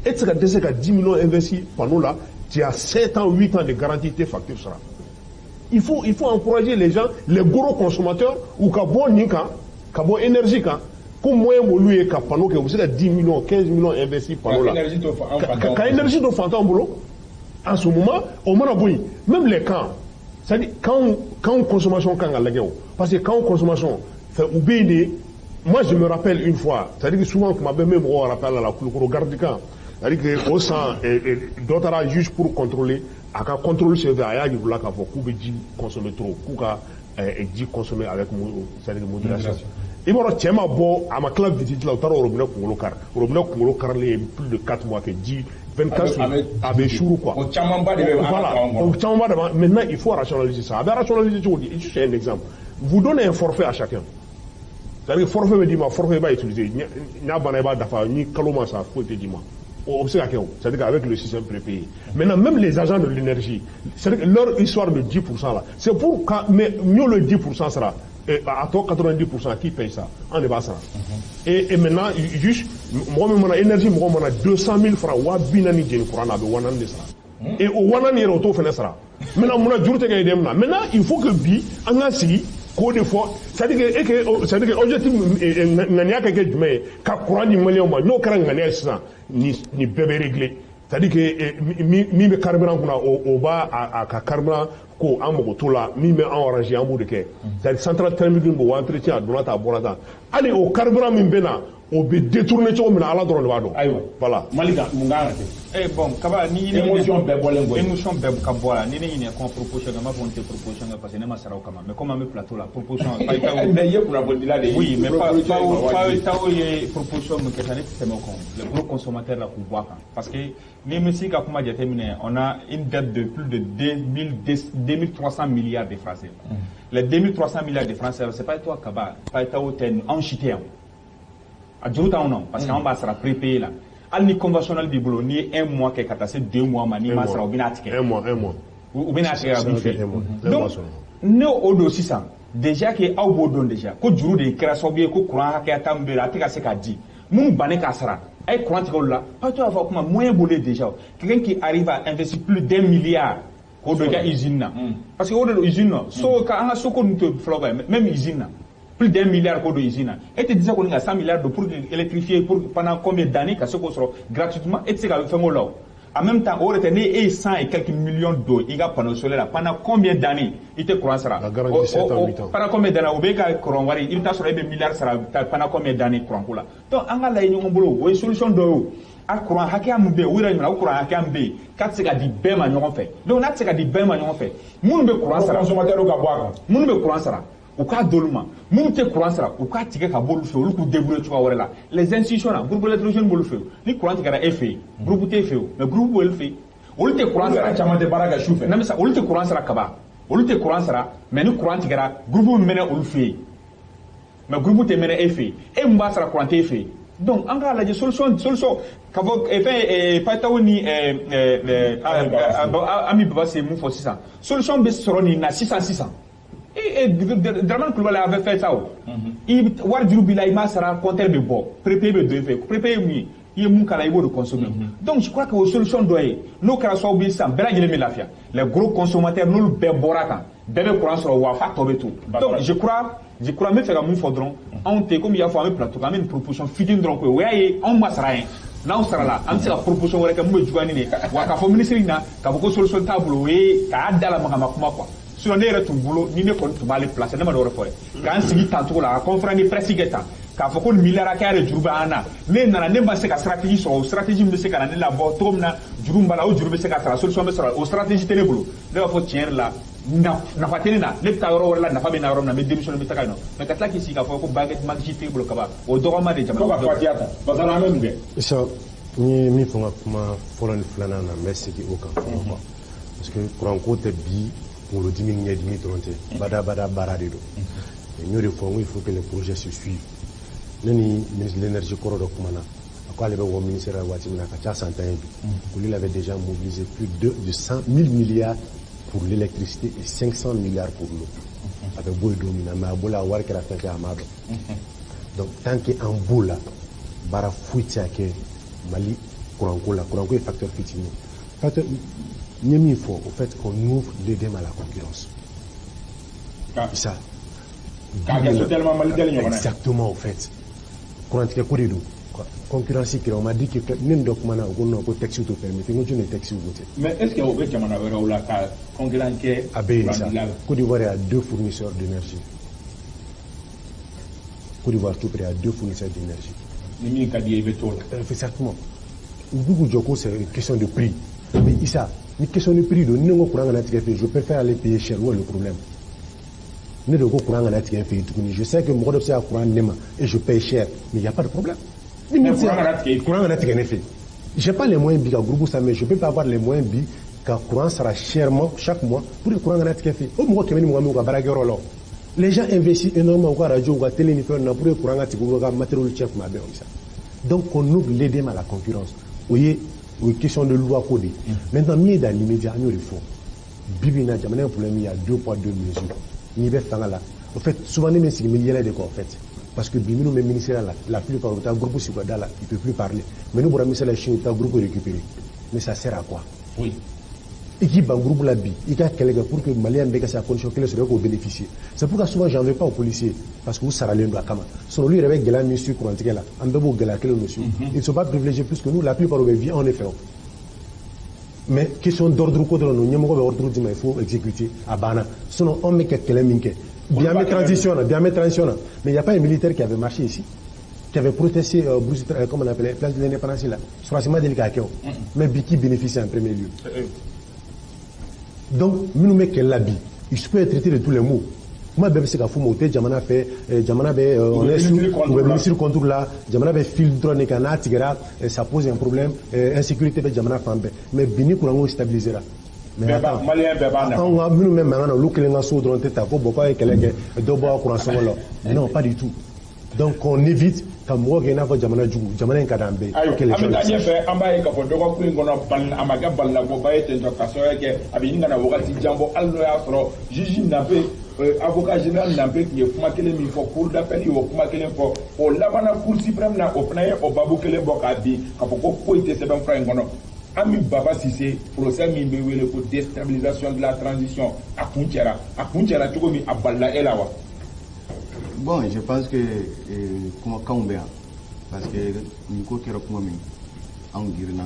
e tɛ se ka dɛsɛ ka 10 millions investi panneau la, tu as 7 ans, 8 ans de garantie, tɛ facture sara. Il faut encourager les gens, les gros consommateurs, u ka bɔ nin kan, ka bɔ énergie kan, ko moyen b'olu ye ka panneau kɛ, u bɛ se ka 10 millions, 15 millions investi panneau la. Ka énergie to an Ka fantanw ka énergie to fantanw bolo. En ce moment, o mana bɔ yen, même les camps, c'est-à-dire quand consommation kan ka lajɛ o, parce que quand consommation fɛ u bɛ yen de. Moi, je me rappelle une fois, c'est-à-dire que souvent kuma bɛɛ n bɛ mɔgɔw rappelle a la, Kulukoro garde camp, c'est-à-dire que o san, dɔ taara juste pour contrôler, a ka contrôle senfɛ, a y'a yir'u la k'a fɔ k'u bɛ ji consommer trop, k'u ka ji consommer avec c'est-à-dire modération. I b'a dɔn, cɛ ma bɔ, a ma tila visite la, u taara robinet kunkolo kari. Robinet kunkolo karilen ye plus de 4 mois kɛ ji 24 A bɛ a bɛ suru, quoi. O camanba de bɛ an ka Voilà, camp kɔnɔ. O camanba de b'a. Maintenant, il faut rationaliser ça. A bɛ rationaliser cogo di? Juste un exemple, vous donnez un forfait à chacun, c'est-à-dire forfait bɛ d'i ma, forfait i b'a utiliser, n'a banna i b'a dafa, ni kalo ma sa, foyi tɛ d'i ma. O bɛ se ka kɛ o, c'est-à-dire qu'avec le système prépayé. Maintenant, même les agents de l'énergie, c'est-à-dire que leur histoire de 10% là, c'est pour quand, mais mieux le 10% sera a tɔ 90%, qui paye ça? An de b'a sara. Et maintenant, juste mɔgɔ min mana énergie, mɔgɔ mana 200 000 francs, 40 000 jeni courant na, a bɛ 40 000 de sara. Et o 40 000 yɛrɛ, o t'o fɛnɛ sara. Maintenant, munna juru tɛ kɛ EDM na? Maintenant, il faut que bi an ka sigi k'o de fɔ, c'est-à-dire que e que c'est-à-dire que objectif, ŋaniya ka kɛ jumɛn ye ka courant di maliyɛnw ma? N'o kɛra ŋaniya ye sisan, nin bɛɛ bɛ régler. C'est-à-dire que min bɛ carburant kunna, o b'a a ka carburant ko an mago t'o la, min bɛ anw arranger, an b'o de kɛ. C'est-à-dire centrale thermique b'o entretien, a donna tan, a bɔra tan, hali o carburant min bɛ na, o bɛ détourner cogo min na, Ala dɔrɔn de b'a dɔn. Ayiwa. Voilà. Malika, mun kan ka kɛ? Eh bon, Kaba, ni Émotion bɛɛ bɔlen kɔ. Émotion bɛɛ ka bɔ a la. Ni ne ɲininka ko proposition kɛ, n b'a fɔ n tɛ proposition kɛ parce que ne ma sara o kama. Mais comme an bɛ plateau la, proposition Mais i ye kunnafonidila de ye. Oui, mais Proposition ye ma wajibi. Tawo ye proposition min kɛ sisan, ne tɛ tɛmɛ o kan. Les gros consommateurs la, k'u bɔ a kan. Parce que ni bɛ se ka kuma jateminɛ, on a une dette de plus de 2000 2300 milliards de francs CFA. Les 2300 milliards de francs CFA, c'est pas toi Kaba, pas Tawo tɛ, anw si tɛ yan. A juru t'anw na parce que anw b'a sara prépayé la. Hali ni conventionnel b'i bolo, n'i ye un mois kɛ ka taa se 2 mois ma, n'i ma sara, u bɛna tigɛ. Un mois, un mois. U bɛna tigɛ ka b'i fɛ. Un mois, un mois Donc seulement. ne o don sisan déjà que aw b'o dɔn déjà ko juru de kɛra sababu ye ko courant hakɛya ta min bɛ yen, a tɛ ka se k'a di, minnu bannen k'a sara, a ye courant tigɛ olu la. Pas to y'a fɔ kuma moyen b'olu ye déjà. Quelqu'un qui arrive à investir plus d'un milliard K'o don i ka usine na, parce que o de don usine na so ka an ka soko ninnu tɛ fɔlɔ quoi, même usine na, plus d'1 milliard k'o don usine na, e tɛ dɛsɛ kɔni ka 100 milliards don pour électrifier pour pendant combien d'années ka se k'o sɔrɔ gratuitement? E tɛ se ka fɛn k'o la o. En même temps, o de tɛ, ni e ye cent et quelques millions don i ka panneau solaire la, pendant combien d'années i tɛ courant sara? La garantie, 7 ans, 8 ans. Pendant combien d'années o b'e ka courant wari, i bɛ taa sɔrɔ e bɛ milliard sara pendant combien d'années courant ko la? Donc an ka lajɛ ɲɔgɔn bolo, o ye solution dɔ ye. O a courant hakɛya min bɛ yen, o yɛrɛ ɲuman, o courant hakɛya min bɛ yen k'a tɛ se ka di bɛɛ ma ɲɔgɔn fɛ. Donc n'a tɛ se ka di bɛɛ ma ɲɔgɔn fɛ, minnu bɛ courant sara, consommateur ka bɔ a kan. Minnu bɛ courant sara, u k'a d'olu ma. Minnu tɛ courant sara, u k'a tigɛ ka bɔ olu fɛ, olu k'u débrouiller cogoya wɛrɛ la. Les institutions na, groupe électrogène b'olu fɛ yen. Ni courant tigɛra e fɛ yen, groupe t'e fɛ yen, mais groupe b'olu fɛ yen, olu tɛ courant Olu sara. yɛrɛ caman tɛ baara kɛ su fɛ. N'an bɛ sa, olu tɛ courant sara kaba, olu tɛ courant sara, mais ni courant tigɛra, groupe bɛ mɛnɛ olu fɛ yen, mais groupe tɛ mɛnɛ e fɛ yen. E mun b'a sara, courant t'e fɛ yen. Donc an k'a lajɛ solution ka fɔ fɛn Payitaho ni Ami Baba se mun fɔ sisan, solution bɛ sɔrɔ nin na sisan sisan. E Dramane Coulibaly avait fait ça. O i wari juru b'i la, i m'a sara, compteur bɛ bɔ, prépayé bɛ don i fɛ. Prépayé ye mun ye? I ye mun k'a la, i b'o de consommer. Donc je crois que o solution dɔ ye, n'o kɛra sababu ye sisan, bɛɛ lajɛlen bɛ lafiya. Les gros consommateurs, n'olu bɛɛ bɔra kan, bɛɛ bɛ courant sɔrɔ, wa f'a tɔ bɛ to. Donc je crois n bɛ fɛ ka mun fɔ dɔrɔn, anw tɛ komi i y'a fɔ, an bɛ plateau kan, an bɛ nin proposition fitinin dɔrɔn ko ye. O y'a ye, anw ma sara yen, n'anw sarala, an bɛ se ka proposition wɛrɛ kɛ mun bɛ juguya ni nin ye. Wa k'a fɔ ministre ɲɛna k'a fɔ ko solution t'a bolo, o ye k'a da lamaga ma kuma quoi. Sinon ne yɛrɛ tun bolo, ni ne kɔni tun b'ale place, ne ma dɔ wɛrɛ fɔ dɛ, k'an sigi tan cogo la, ka conférence de presse kɛ tan, k'a fɔ ko nin miliyari hakɛya de juru bɛ an na, ne nana, ne ma se ka stratégie sɔrɔ, o stratégie min bɛ se ka na ne labɔ cogo min na, juru min b'a la, o juru bɛ se ka sara, solution bɛ sɔrɔ, o stratégie tɛ ne bolo. Ne b'a fɔ tiɲɛ yɛrɛ la, nafa tɛ ne na, ne bɛ taa yɔrɔ wɛrɛ la, nafa bɛ na yɔrɔ min na, n bɛ démissionner, n bɛ taga yen nɔ. Mais ka tila k'i sigi k'a fɔ ko baguette magique t'e bolo kaban, o dɔgɔma de Fo jamana. ka fatiya ta, Basara, an bɛ mun kɛ? Isa, n ye min fɔ n ka kuma fɔlɔ ni filanan na, n bɛ segin o kan fɔlɔ quoi, parce que kuranko tɛ bi kunkolodimi ni ɲɛdimi dɔrɔn tɛ, badabada baara de don. N y'o de fɔ, n ko il faut que les projets se suivent. Ne ni ministre de l'énergie kɔrɔ dɔ kumana, a ko ale bɛ bɔ ministère la waati min na, a ka ca san 10 ye bi, ko lui, il avait déjà mobilisé plus de 100 000 milliards pour l'électricité et 500 milliards pour l'eau. A bɛ bɔ yen don min na, mais a bolo a wari kɛra fɛn fɛn, a m'a dɔn. Donc tant que an b'o la, baara foyi tɛ se ka kɛ Mali kuranko la. Kuranko ye facteur fitinin ye. Facteur n ye min fɔ, au fait qu'on ouvre l'EDM à la concurrence. Isa, K'a kɛ Sotelma Malitel ɲɔgɔnna ye. Exactement, au fait kurantigɛ ko de don. Concurrence kɛra, on m'a dit que ne ni dɔ kumana, o ko non, ko texte t'o permettre. N ko jɔn de texte voté? Mais est ce que o bɛ jamana wɛrɛw la ka concurrent kɛ? A bɛ yen sa. Courant dilan la? Côte d'Ivoire, il y a deux fournisseurs d'énergie. Côte d'Ivoire tout près, il y a deux fournisseurs d'énergie. Ni min ka di ye, i bɛ t'o la. Exactement. U b'u k'u jɔ ko c'est une question de prix, mais Issa, ni question de prix don, ni ne ko courant kana tigɛ fɛ yen, je préfère aller payer cher. Où est le problème? Ne de ko courant kana tigɛ fɛ yen tuguni, je sais que mɔgɔ dɔ bɛ se ka courant di ne ma et je paye cher, mais il y a pas de problème. Ni min Mais tɛ se courant kana tigɛ i fɛ. Courant kana tigɛ ne fɛ yen, j'ai pas les moyens bi ka groupe san, mais je peux pas avoir les moyens bi ka courant sara chèrement chaque mois pour que courant kana tigɛ fɛ yen. O mɔgɔ 120 b'u ka baarakɛyɔrɔ la o. Les gens investissent énormément u ka radio, u ka télé ni fɛnw na pour que courant ka tigɛ, u ka matériel cɛ kuma bɛɛ o sa. Donc on ouvre l'EDM à la concurrence, o ye question de loi ko de ye. Maintenant, min ye dans l'immédiat, an y'o de fɔ, bi bi in na, jamana in problème, il y a deux poids deux mesures. N'i bɛ fanga la, au fait, souvent ne bɛ sigi n bɛ yɛlɛ de quoi, en fait, parce que bi minnu bɛ ministère la, la plupart u bɛ taa groupe sigi u ka da la, il peut plus parler, mais n'u bɔra ministère la sini, u bɛ taa groupe récupérer. Mais ça sert à quoi? I k'i ban groupe la bi, i ka kɛlɛ kɛ pour que malien bɛɛ ka se ka condition kelen sɔrɔ e k'o bénéficier. C'est pourquoi souvent j'en veux pas aux policiers, parce que u saralen don a kama. Sinon olu yɛrɛ bɛ gɛlɛya min su kurantigɛ la, an bɛɛ b'o gɛlɛya kelen de su. Ils ne sont pas privilégiés plus que nous, la plupart u bɛ vie anw de fɛ o. Mais question d'ordre ko dɔrɔn don, ɲɛmɔgɔ bɛ ordre d'i ma, il faut exécuter, a banna. Sinon anw bɛ kɛ kɛlɛ min kɛ bi, an bɛ transition na bi, an bɛ transition na, mais il y a pas un militaire qui avait marché ici, qui avait protesté, Bruce, comment on appelait, place de l'Indépendance là, sɔrɔdasi ma deli k'a kɛ o. Mais bi, qui bénéficie en premier lieu? Donc minnu bɛ kɛlɛ la bi, il peut être traité de tous les maux, kuma bɛɛ bɛ se ka f'u ma, u tɛ jamana fɛ, jamana bɛ on est sous, u bɛ ministre contre la, jamana bɛ fil dɔrɔn de kan, n'a tigɛra, ça pose un problème, insécurité bɛ jamana fan bɛɛ. Mais bi ni kuranko stabilisera, mais attends, malien bɛɛ b'a nafa. Anw ka minnu bɛ mankan na, olu kelen ka so dɔrɔn tɛ ta ko bon, k'aw ye kɛlɛ kɛ, dɔ bɔ a kuran sɔngɔ la. Non, pas du tout. Donc on évite ka mɔgɔ kɛ i n'a fɔ jamana jugu. Jamana in ka d'an bɛɛ ye. Ayiwa, an bɛ taa ɲɛfɛ. An b'a ye k'a fɔ dɔgɔkun in kɔnɔ, bali a ma kɛ balilabɔba ye ten tɔ, ka sababu kɛ a bɛ ɲini ka na wagati jan bɔ, hali n'o y'a sɔrɔ juge Nape, avocat général Nape tun ye kuma kelen min fɔ, cour d'appel y'o kuma kelen fɔ, o labanna cour suprême na, o fana ye o babu kelen bɔ k'a bin, k'a fɔ ko foyi tɛ sɛbɛnfura in kɔnɔ. Ami Baba Cissé, procès min bɛ wele ko déstabilisation de la transition, a kun cɛra, a kun cɛra cogo min, a balila e la wa? Bon, je pense que kumakanw bɛ yan, parce que nin ko kɛra kuma min, anw girinna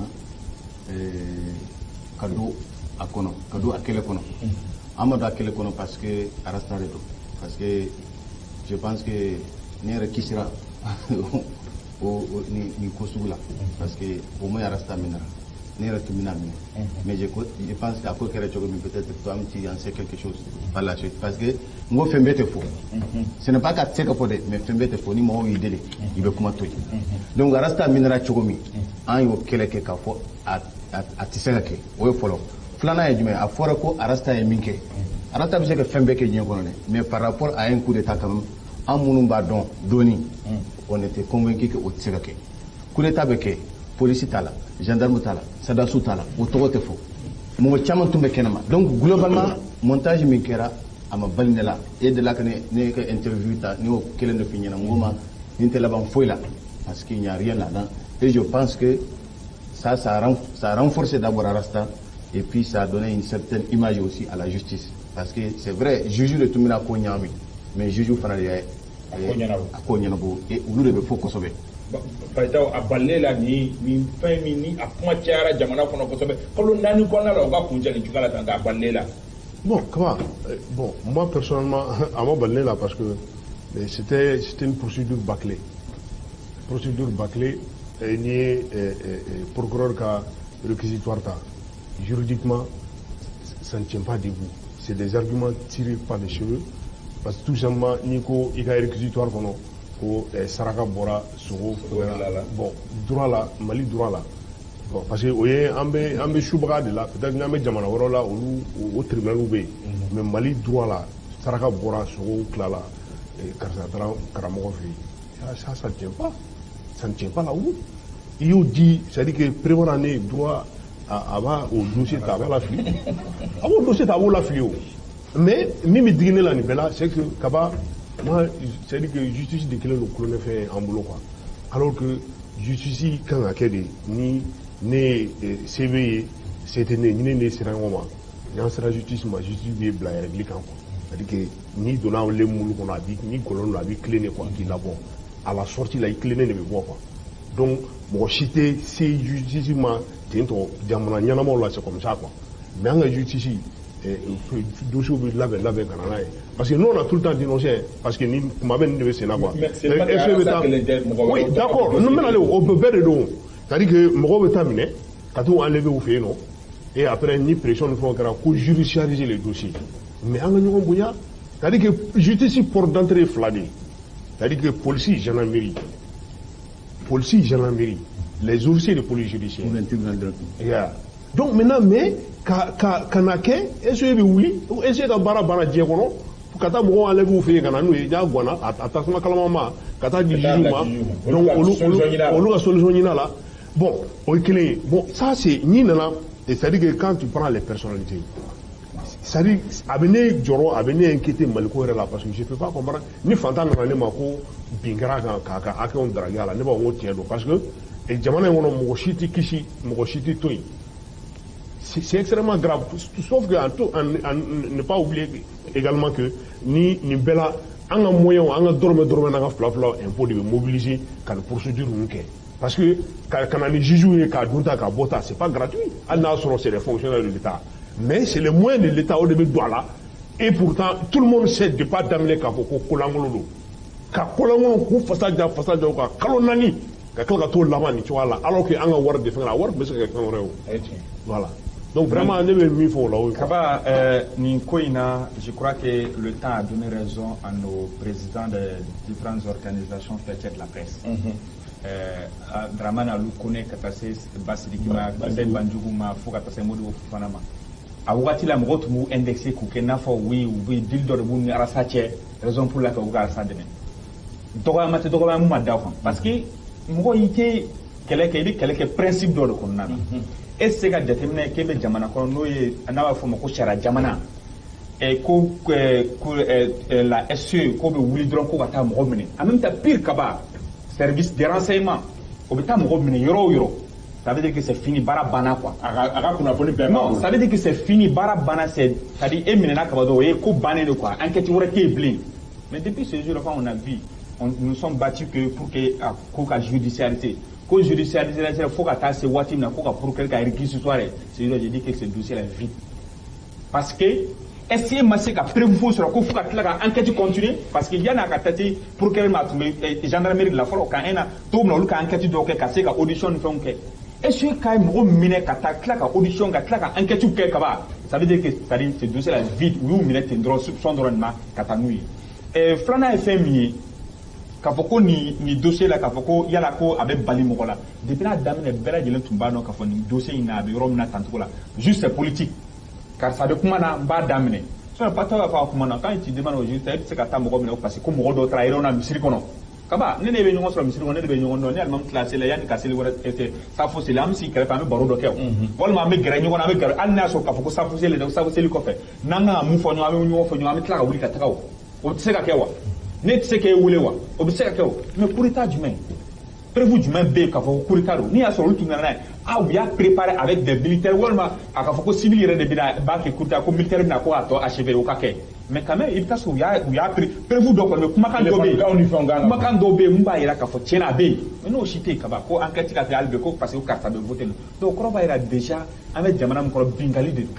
ka don a kɔnɔ, ka don a kɛlɛ kɔnɔ. An ma don a kɛlɛ kɔnɔ parce que Arasta de don, parce que je pense que ne yɛrɛ kisira o nin ko sugu la, parce que au moins Arasta minɛra, ne yɛrɛ tun bɛna minɛ. Mais je pense que a ko kɛra cogo min, peut-être toi tu en sais quelque chose par la suite, parce que n ko fɛn bɛɛ tɛ fɔ. Ce n'est pas k'a tɛ se ka fɔ dɛ, mais fɛn bɛɛ tɛ fɔ. Ni mɔgɔw y'i deli, i bɛ kuma to yen. Donc Arasta minɛra cogo min, an y'o kɛlɛ kɛ k'a fɔ a tɛ se ka kɛ. O ye fɔlɔ. Filanan ye jumɛn ye? A fɔra ko Arasta ye min kɛ, Arasta bɛ se ka fɛn bɛɛ kɛ diɲɛ kɔnɔ dɛ, mais par rapport à un coup d'état quand même, an minnu b'a dɔn dɔɔni, on était convaincu que o tɛ se ka kɛ. Coup d'état bɛ kɛ, polisi t'a la, gendarme t'a la, sadasu t'a la, o tɔgɔ tɛ fɔ, mɔgɔ caman tun bɛ kɛnɛma. Donc globalement, montage min kɛra, a ma bali ne la. E delila ka ne ka interview ta, ne y'o kelen de f'i ɲɛna, n ko ma nin tɛ laban foyi la, parce qu'il n'y a rien là-dedans. Et je pense que ça a renforcé d'abord Arasta et puis ça a donné une certaine image aussi à la justice, parce que c'est vrai, juge de tun bɛna ko ɲagami, mais juge fana de ye a ko ɲɛnabɔ. A ko ɲɛnabɔ, et olu de bɛ fɔ kosɛbɛ. Bayitaw, a balilen la nin fɛn min ni a kuma cayara jamana kɔnɔ kosɛbɛ kalo 4 kɔnɔna la, u ka kuncɛ nin cogoya la tan, a balilen la? Bon, comment Bon, moi personnellement, a ma bali la, parce que c'était une procédure bâclée. Procédure bâclée, n'i ye procureur ka réquisitoire ta, juridiquement, ça ne tient pas debout. C'est des arguments tirés par les cheveux. Parce que tout simplement, n'i ko i ka réquisitoire kɔnɔ ko saraka bɔra sogo la. Bon, droit la, Mali droit la. Bon, parce que o ye an bɛ subaga de la, peut-être n'an bɛ jamana wɛrɛw la, olu o tribunal bɛ yen. Mais Mali droit la, saraka bɔra, sogo tilala, karisa taara karamɔgɔ fɛ yen. Ça ne tient pas. Ça ne tient pas la route. I y'o di, c'est-à-dire que première année droit, a b'a o dossier ta, a b'a lafili. A b'o dossier ta, a b'o lafili o. Mais min bɛ digi ne la nin bɛɛ la, c'est que Kaba, moi, c'est-à-dire que justice de kɛlen don kulonkɛfɛn ye an bolo quoi. Alors que justice kan ka kɛ de ni ne ye CV ye, se tɛ ne ye, ni ne sera ɲɔgɔn ma, n'an sera justice ma, justice b'i bila règle kan quoi. C'est-à-dire que n'i donna le mulu kɔnɔ, a b'i ni gɔlɔn don, a b'i tilen de quoi, k'i labɔ. À la sortie la, i tilennen de bɛ bɔ quoi. Donc mɔgɔ si tɛ se justice ma ten tɔ. Jamana ɲɛnamaw la, c'est comme ça quoi. Mais an ka justice, dossier bɛ labɛn labɛn ka na n'a ye, parce que nous on a tout le temps dénoncé, parce que ni kuma bɛ nin de bɛ sen na quoi. Mais c'est pas que Arasa kelen tɛ, mɔgɔ Oui, wɛrɛw tɛ. d'accord, n bɛna o bɛɛ de don. C'est-à-dire que mɔgɔw bɛ taa minɛ ka t'u enlever u fɛ yen nɔ, et après ni pression ni fɛnw kɛra ko judiciariser les dossiers. Mais an ka ɲɔgɔn bonya, c'est-à-dire que justice porte d'entrée ye fila de ye, c'est-à-dire que polisi, gendarmerie, polisi, gendarmerie, les officiers de police judiciaire. Ou bien tribunal direct. Yeah. Donc maintenant, mais ka na kɛ SE bɛ wuli, SE ka baara banna diɲɛ kɔnɔ, ka taa mɔgɔw enlever u fɛ yen ka na n'u ye, n'a ganna a tasuma kalama ma, ka taa di Ka taa juge bila ma. juge ma. Donc Olu ka olu solution ɲini a la. Olu ka solution ɲini a la. Bon, o ye kelen ye. Bon, ça c'est n'i nana, et c'est à dire que quand tu prends les personnalités, c'est à dire a bɛ ne jɔrɔ, a bɛ ne inquiéter Maliko yɛrɛ la, parce que je peux pas comprendre ni fantan nana ne ma ko bin kɛra a kan k'a ka hakɛw draguer a la, ne b'a fɔ ko tiɲɛ don, parce que jamana in kɔnɔ, mɔgɔ si tɛ kisi, mɔgɔ si tɛ to yen. C'est extrêmement grave. Sauf que en ne pas oublier également que ni nin bɛɛ la, an ka moyens, an ka dɔrɔmɛ dɔrɔmɛ n'an ka fila fila impôt de bɛ mobiliser ka nin procédure ninnu kɛ. Parce que ka na ni juge ye k'a dun ta k'a bɔ ta, c'est pas gratuit. Hali n'a sɔrɔ c'est des fonctionnaires de l'État. Mais c'est les moyens de l'État, o de bɛ don a la. Et pourtant, tout le monde sait depuis a daminɛ k'a fɔ ko kolankolon don. Ka kolankolon k'u fasa ja fasa ja u kan kalo 4, ka tila ka t'o laban nin cogoya la, alors que an ka wari de fɛngɛ la, a wari tun bɛ se ka kɛ fɛn wɛrɛ ye o. O ye tiɲɛ ye. Voilà. Donc vraiment, ne bɛ min fɔ o la, o ye quoi. Kaba, nin ko in na, je crois que le temps a donné raison à nos présidents des différentes organisations faîtières de la presse. Dramane Alou Kone ka taa se Basidiki ma, ka taa se Banjugu ma, fo ka taa se Modibo Fofana ma. A wagati la, mɔgɔw tun b'u indexé k'u kɛ n'a fɔ oui, u bɛ deal dɔ de b'u ni Arasa cɛ, raison pour laquelle u bɛ ka Arasa dɛmɛ. Dɔgɔyama tɛ dɔgɔyama mun ma da o kan, parce que mɔgɔ i tɛ kɛlɛ kɛ, i bɛ kɛlɛ kɛ principe dɔ de kɔnɔna na. E tɛ se ka jateminɛ k'e bɛ jamana kɔnɔ n'o ye n'a b'a fɔ o ma ko sariya jamana, ko la SE ko bɛ wuli dɔrɔn ko ka taa mɔgɔ minɛ. En même temps, pire, Kaba, service de renseignement o bɛ taa mɔgɔ minɛ yɔrɔ o yɔrɔ. Ça veut dire que c'est fini, baara banna quoi. A ka kunnafoni bɛɛ b'a Non, bolo. ça veut dire que c'est fini, baara banna, c'est-à-dire e minɛna kaba dɔrɔn, o ye ko bannen de quoi. Enquête wɛrɛ tɛ yen bilen. Mais depuis ce jour-là, quand on a vu, nous sommes battus que pour que a ko ka judiciariser. Ko judiciariser fo ka taa se waati min na ko ka procureur ka réquisitoire ye. C'est là j'ai dit que ce dossier est vide. Parce que est-ce que ma se ka preuve foyi sɔrɔ ko fo ka tila ka enquête continuer, parce que yanni a ka taa se procureur ma, a tun bɛ gendarmerie de la fɔlɔ ka un na cogo min na, olu ka enquête dɔw kɛ ka se ka audition ni fɛnw kɛ. Est-ce que k'a ye mɔgɔ minɛ ka taa tila ka audition, ka tila ka enquête kɛ kaban, ça veut dire que, c'est-à-dire, ce dossier là vide. U y'u minɛ ten dɔrɔn, soupçon dɔrɔn de ma ka taa n'u ye. Filanan ye fɛn min ye, k'a fɔ ko nin dossier la, k'a fɔ ko yala ko a bɛ bali mɔgɔ la, depuis n'a daminɛ, bɛɛ lajɛlen tun b'a dɔn k'a fɔ nin dossier in na, a bɛ yɔrɔ min na tancogo la, juste c'est politique. Karisa bɛ kuma na, n b'a daminɛ. Sinon patɔ b'a fɔ a kuma na, quand tu demandes au juge, e bɛ se ka taa mɔgɔ minɛ parce que ko mɔgɔ dɔw taara réunion na misiri kɔnɔ. Kaba ne bɛ ɲɔgɔn sɔrɔ misiri kɔnɔ, ne de bɛ ɲɔgɔn dɔn, ne alimami tila seli la, yanni ka seli wɛrɛ kɛ, safo seli, an bɛ sigi kɛrɛfɛ, an bɛ baro dɔ kɛ o, walima an bɛ gɛrɛ ɲɔgɔn na, an bɛ gɛrɛ, hali n'a y'a sɔrɔ k'a fɔ ko safo seli dɛ, safo seli kɔfɛ, n'an kan ka mun fɔ ɲɔgɔn, an bɛ ɲɔgɔn fɔ ɲɔgɔn, an bɛ tila ka wuli ka taga o. O tɛ se ka kɛ wa? Ne tɛ se k'e wele wa? O bɛ se ka kɛ o. Mais coup d'état jumɛn, preuve jumɛn bɛ yen k'a fɔ ko coup d'état don? N'i y'a sɔrɔ olu tun nana n'a ye, ah, u y'a préparé avec des militaires, walima a ka fɔ ko civil yɛrɛ de bɛna b'a kɛ coup d'état, ko militaire bɛna ko k'a tɔ achever, o ka kɛ. Mais quand même, i bɛ taa sɔrɔ u y'a preuve dɔ kɔni bɛ, kumakan dɔ bɛ yen, kumakan dɔw bɛ yen mun b'a jira k'a fɔ tiɲɛna a bɛ yen. Mais n'o si tɛ yen kaban, ko enquête ka kɛ hali bi, ko parce que karisa bɛ voter, donc o kɔrɔ b'a jira déjà an bɛ jamana min kɔnɔ, bingali de don,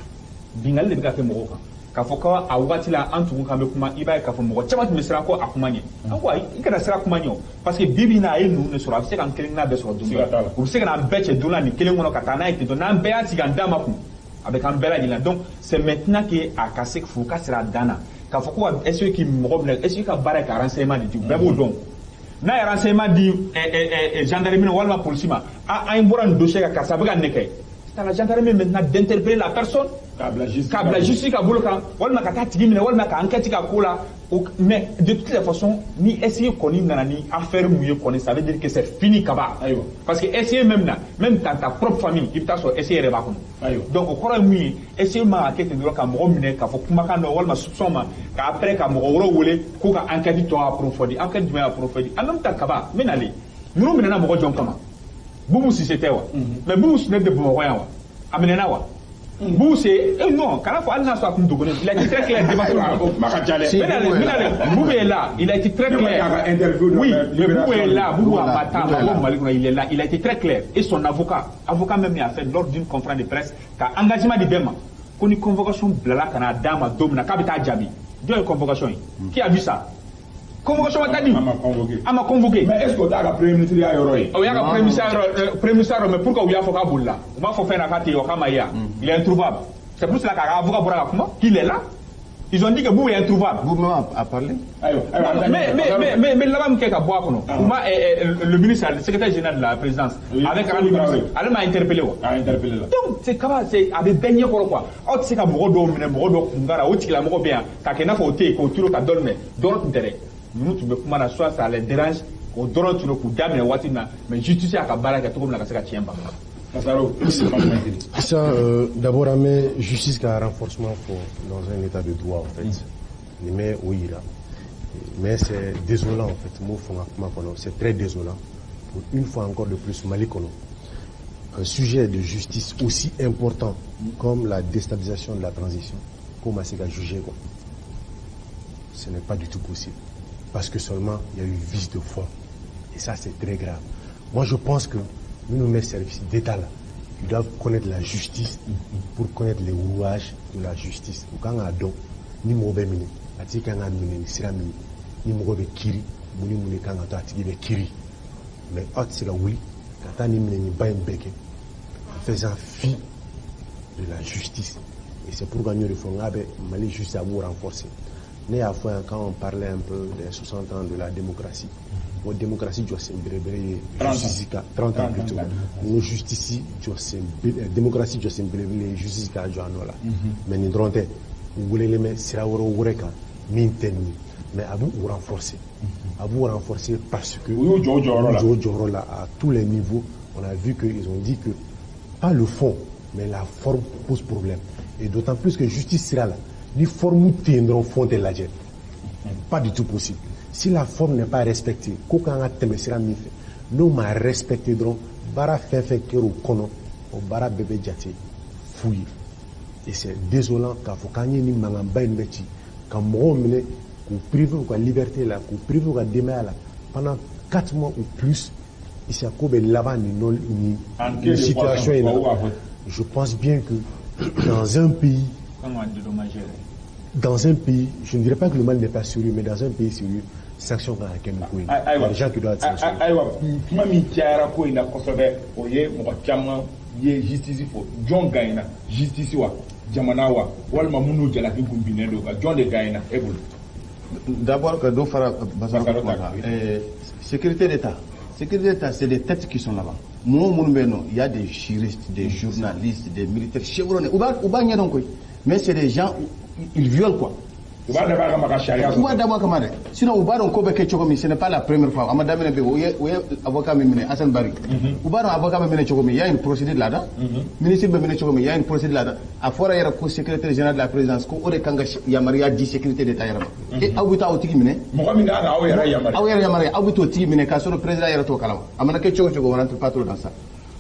bingali de bɛ ka kɛ mɔgɔw kan. K'a fɔ ko a waati la an tun kan bɛ kuma, i b'a ye k'a fɔ mɔgɔ caman tun bɛ siran ko a kuma ɲɛ. An ko ayi, i kana siran kuma ɲɛ o, parce que bi bi in na, a ye ninnu de sɔrɔ, a bɛ se k'an kelen kelenna bɛɛ sɔrɔ don dɔ la, u bɛ se ka n'an bɛɛ cɛ don la nin kelen kɔnɔ ka taa n'a ye ten tɔ, n'an bɛɛ y'a sigi an da ma kun, a bɛ k'an bɛɛ lajɛlen la. Donc c'est maintenant que a ka se furu ka sira a dan na, k'a fɔ ko est-ce que mɔgɔ minɛ, est-ce que ka baara ye ka renseignement de di, u bɛɛ b'o dɔn. N'a ye renseignement di gendarmerie walima polisi ma, ah, an bɔra nin dossier kan, karisa bɛ ka nin kɛ, c'est à la gendarmerie maintenant d'interpeller la personne, k'a bila justice, k'a bila justice ka bolo kan, walima ka taa tigi minɛ, walima ka enquête ka ko la. Mais de toutes les façons, ni SIE kɔni nana ni affaire mun ye kɔni, ça veut dire que c'est fini kaba. Ayiwa. Parce que SIE même na, même dans ta propre famille, i bɛ taa sɔrɔ SIE yɛrɛ b'a kɔnɔ. Ayiwa. Donc o kɔrɔ ye mun ye? SIE man ka kɛ ten dɔrɔn ka mɔgɔ minɛ k'a fɔ kumakan dɔ walima soupçon ma, ka après ka mɔgɔ wɛrɛw wele ko ka enquête tɔ approfondir. Enquête jumɛn approfondir? En même temps kaba, n bɛ nalen, ninnu minɛna mɔgɔ jɔn kama? Boubou Cissé tɛ wa? Mais Boubou Cissé tɛ Bamakɔ yan wa? A minɛna wa? Boubou c'est non, kana fɔ hali n'a sɔrɔ a kun dogolen, il a été très clair devant tout le monde. O kuma ka ca dɛ. N bɛna, Boubou est là, il a été très clair. Oui, mais Boubou est là, Boubou a pas taa, Mali kɔnɔ, il est là, il a été très clair. Et son avocat, avocat même a fait lors d'une conférence de presse ka engagement di bɛɛ ma ko ni convocation bilala ka na d'a ma don min na, k'a bɛ taa jaabi. Jɔn ye convocation ye? Qui a vu ça? Convocation ma taa di. A ma convoqué. A ma convoqué. Mais est ce que o t'a ka premier ministre ya yɔrɔ ye? O y'a ka premier ministre yɔrɔ, mais pourquoi u y'a fɔ k'a bolila? U m'a fɔ fɛn na k'a tɛ yen, o k'a ma ye yan. Il est introuvable. C'est pour cela k'a ka avocat bɔra ka kuma qu'il est là. Ils ont dit que Boubou est introuvable. Boubou a parlé. Ayiwa, ayiwa. Mais laban min kɛ ka bɔ a kɔnɔ, u ma le ministre, le secrétaire général de la présidence, avec un ministre, ale m'a interpellé wa? A interpellé la. Donc c'est kaba, c'est a bɛ bɛɛ ɲɛkɔrɔ quoi. Aw tɛ se ka mɔgɔ dɔw minɛ, mɔgɔ dɔw kungara, o tigilamɔgɔ bɛ yan k'a kɛ i n'a fɔ o tɛ yen, k'o turu ka dɔ minɛ dɔrɔn tun tɛ dɛ. Ninnu tun bɛ kuma na, soit ça les dérange, o dɔrɔn tun don k'u daminɛ waati min na, mais justice y'a ka baara kɛ cogo min na ka se ka tiɲɛ ban. Ça, d'abord, an bɛ justice ka renforcement fɔ dans un état de droit, en fait. Nin bɛ o yira. Mais c'est désolant, en fait. M'o fɔ n ka kuma kɔnɔ, c'est très désolant. Pour une fois encore de plus, Mali kɔnɔ, un sujet de justice aussi important comme la déstabilisation de la transition, k'o ma se ka juger, quoi. Ce n'est pas du tout possible. Parce que seulement, il y a eu vice de forme. Et ça, c'est très grave. Moi, je pense que nous, nos services d'État, là, ils doivent connaître la justice pour connaître les rouages de la justice. U kan k'a dɔn ni mɔgɔ bɛ minɛ, a tigi kan ka minɛ ni sira min ye, ni mɔgɔ bɛ kiiri, mun ni mun de kan ka to a tigi bɛ kiiri. Mais aw tɛ se ka wuli ka taa nin minɛniba in bɛɛ kɛ en faisant fi de la justice. Et c'est pourquoi n y'o de fɔ n k'a bɛ Mali justice a b'o renforcer. Ne y'a fɔ yan, quand on parlait un peu des 60 ans de la démocratie, n ko démocratie jɔsen belebele ye justice ka, 30 ans plutôt, n ko justice jɔsen, démocratie jɔsen belebele ye justice ka jɔ a nɔ la. Mais nin dɔrɔn tɛ, u welelen bɛ sira wɛrɛw wɛrɛ kan min tɛ nin ye, mais a b'u renforcer, a b'u renforcer parce que u y'u jɔ u jɔyɔrɔ la. U jɔ u jɔyɔrɔ la à tous les niveaux. On a vu que ils ont dit que pas le fond mais la forme pose problème, et d'autant plus que justice sira la, ni forme tɛ yen dɔrɔn, fond tɛ lajɛ, pas du tout possible. Si la forme n'est pas respectée, ko kan ka tɛmɛ sira min fɛ, n'o ma respecté dɔrɔn, Baara fɛn fɛn kɛra o kɔnɔ, o baara bɛɛ bɛ jate fu ye. Et c'est désolant k'a fɔ k'an ye nin mankanba in bɛɛ ci ka mɔgɔw minɛ, k'u priver u ka liberté la, k'u priver u ka denbaya la pendant 4 mois ou plus. Issa, ko bɛ laban nin situation in na. Je pense bien que dans un pays, je ne dirais pas que le Mali n'est pas sérieux, mais dans un pays sérieux, sanction kan ka kɛ nin ko in na. Il y a des gens qui doivent être sanctionnés. Ayiwa, kuma min cayara ko in na kosɛbɛ, o ye mɔgɔ caman ye justice fɔ. Jɔn gagnera? Justice wa, jamana wa, walima minnu jalaki kun binnen don kan? Jɔn de gagnera e bolo? D'abord, que dɔ fara Basaro Basaro kuma ta kan. kan. Sécurité d'État. Sécurité d'État, c'est des têtes qui sont là-bas. Mɔgɔ minnu bɛ yen nɔ, il y a des juristes, des journalistes, des militaires chevronnés. U b'a ɲɛdɔn koyi. Mais c'est des gens, ils violent quoi. U b'a dabɔ a kama ka sariya U b'a sɔsɔ. Dabɔ a kama dɛ. Sinon u b'a dɔn ko bɛ kɛ cogo min, ce n'est pas la première fois. A ma daminɛ bi. O ye avocat min minɛ, Hassan Bari. U b'a dɔn avocat bɛ minɛ cogo min, il y a une procédure là-dedans. Ministre bɛ minɛ cogo min, il y a une procédure là-dedans. A fɔra yɛrɛ ko secrétaire général de la présidence ko o de kan ka yamaruya di sécurité d'État yɛrɛ ma. E, aw bɛ taa o tigi minɛ. Mɔgɔ min kan ka aw yɛrɛ yamaruya. Aw yɛrɛ yamaruya, aw bɛ t'o tigi minɛ k'a sɔrɔ président yɛrɛ t'o kalama. A mana kɛ cogo o cogo, on rentre pas trop dans ça.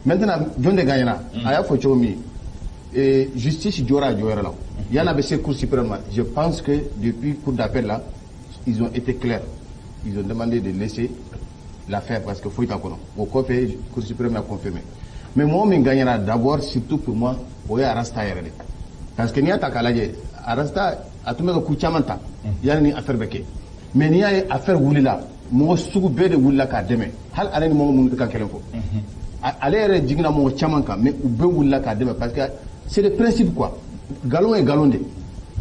Maintenant, jɔn de gagnera? A y'a fɔ cogo min, justice jɔra a jɔyɔrɔ la. Yan'a bɛ se Cour suprême ma, je pense que depuis cour d'appel là, ils ont été clairs. Ils ont demandé de laisser l'affaire parce que foyi t'a kɔnɔ. O kɔfɛ, Cour suprême a confirmé. Mais mɔgɔ min gagnera d'abord, surtout pour moi, o ye Arasta yɛrɛ de, parce que n'i y'a ta k'a lajɛ, Arasta a tun bɛ ka coup caman ta yanni ni affaire bɛ kɛ. Mais n'i y'a ye affaire wulila, mɔgɔ sugu bɛɛ de wulila k'a dɛmɛ, hali ale ni mɔgɔ minnu tɛ kan kelen fɔ. Ale yɛrɛ jiginna mɔgɔ caman kan, mais u bɛɛ wulila k'a dɛmɛ parce que c'est le principe quoi. Galon est galon de.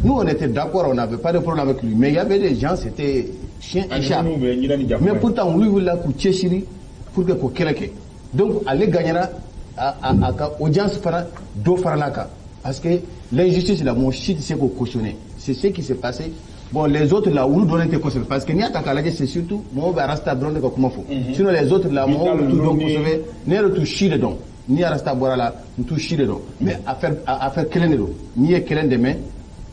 Nous, on était d'accord, on n'avait pas de problème avec lui, mais il y avait des gens, c'était chien et chat. Ani minnu bɛ ɲinɛ ni jakuma Mais ye. pourtant olu wulila k'u cɛsiri pour que k'o kɛlɛ kɛ. Donc ale gagnera, a ka audience fana dɔ farala kan, parce que l'injustice là, mɔgɔ si tɛ se k'o cautionner. C'est ce qui s'est passé. Bon, les autres là, olu dɔnnen tɛ kosɛbɛ, parce que n'i y'a ta k'a lajɛ, c'est surtout mɔgɔw bɛ Arasta dɔrɔn de ka kuma fɔ. Sinon les autres là, mɔgɔw t'u dɔn kosɛbɛ. Ne yɛrɛ t'u si de dɔn. Ni Arasta bɔra la, n t'u si de dɔn. Mais affaire kelen de don. N'i ye kelen dɛmɛ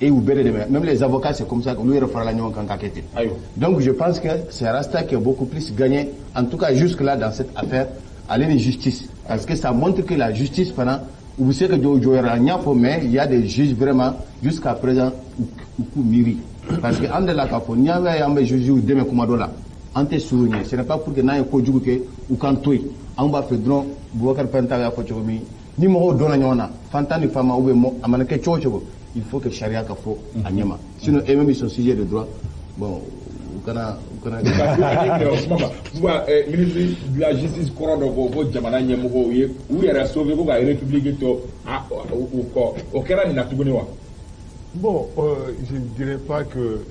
et u bɛɛ de dɛmɛ. Même les avocats, c'est comme ça, olu yɛrɛ farala ɲɔgɔn kan ka kɛ ten. Ayiwa. Donc je pense que c'est Rasta qui a beaucoup plus gagné, en tout cas jusque-là dans cette affaire, ale ni justice. Parce que ça montre que la justice fana, u bɛ se ka jɔ u jɔyɔrɔ la. N y'a fɔ, mais il y a des juges vraiment, jusqu'à présent, u k'u miiri. Parce que an delila k'a fɔ, n'i y'a ye an bɛ juges dɛmɛ kuma dɔ la, an tɛ surun ɲɛ. Ce n'est pas pour que n'an ye kojugu kɛ, u k'an to yen. An b'a fɛ dɔrɔn, Boubacar Penta y'a fɔ cogo min, ni mɔgɔw dɔnna ɲɔgɔn na, fantan ni faama, ou bien a mana kɛ cogo o cogo, il faut que sariya ka fɔ a ɲɛ ma. Sinon eux-mêmes, ils sont sujets de droit. Bon, u kana Kuma ma ministre de la justice kɔrɔ dɔ ko ko jamana ɲɛmɔgɔw ye u yɛrɛ sauver ko ka république to u kɔ. O kɛra nin na tuguni wa? Bon, je ne dirais pas que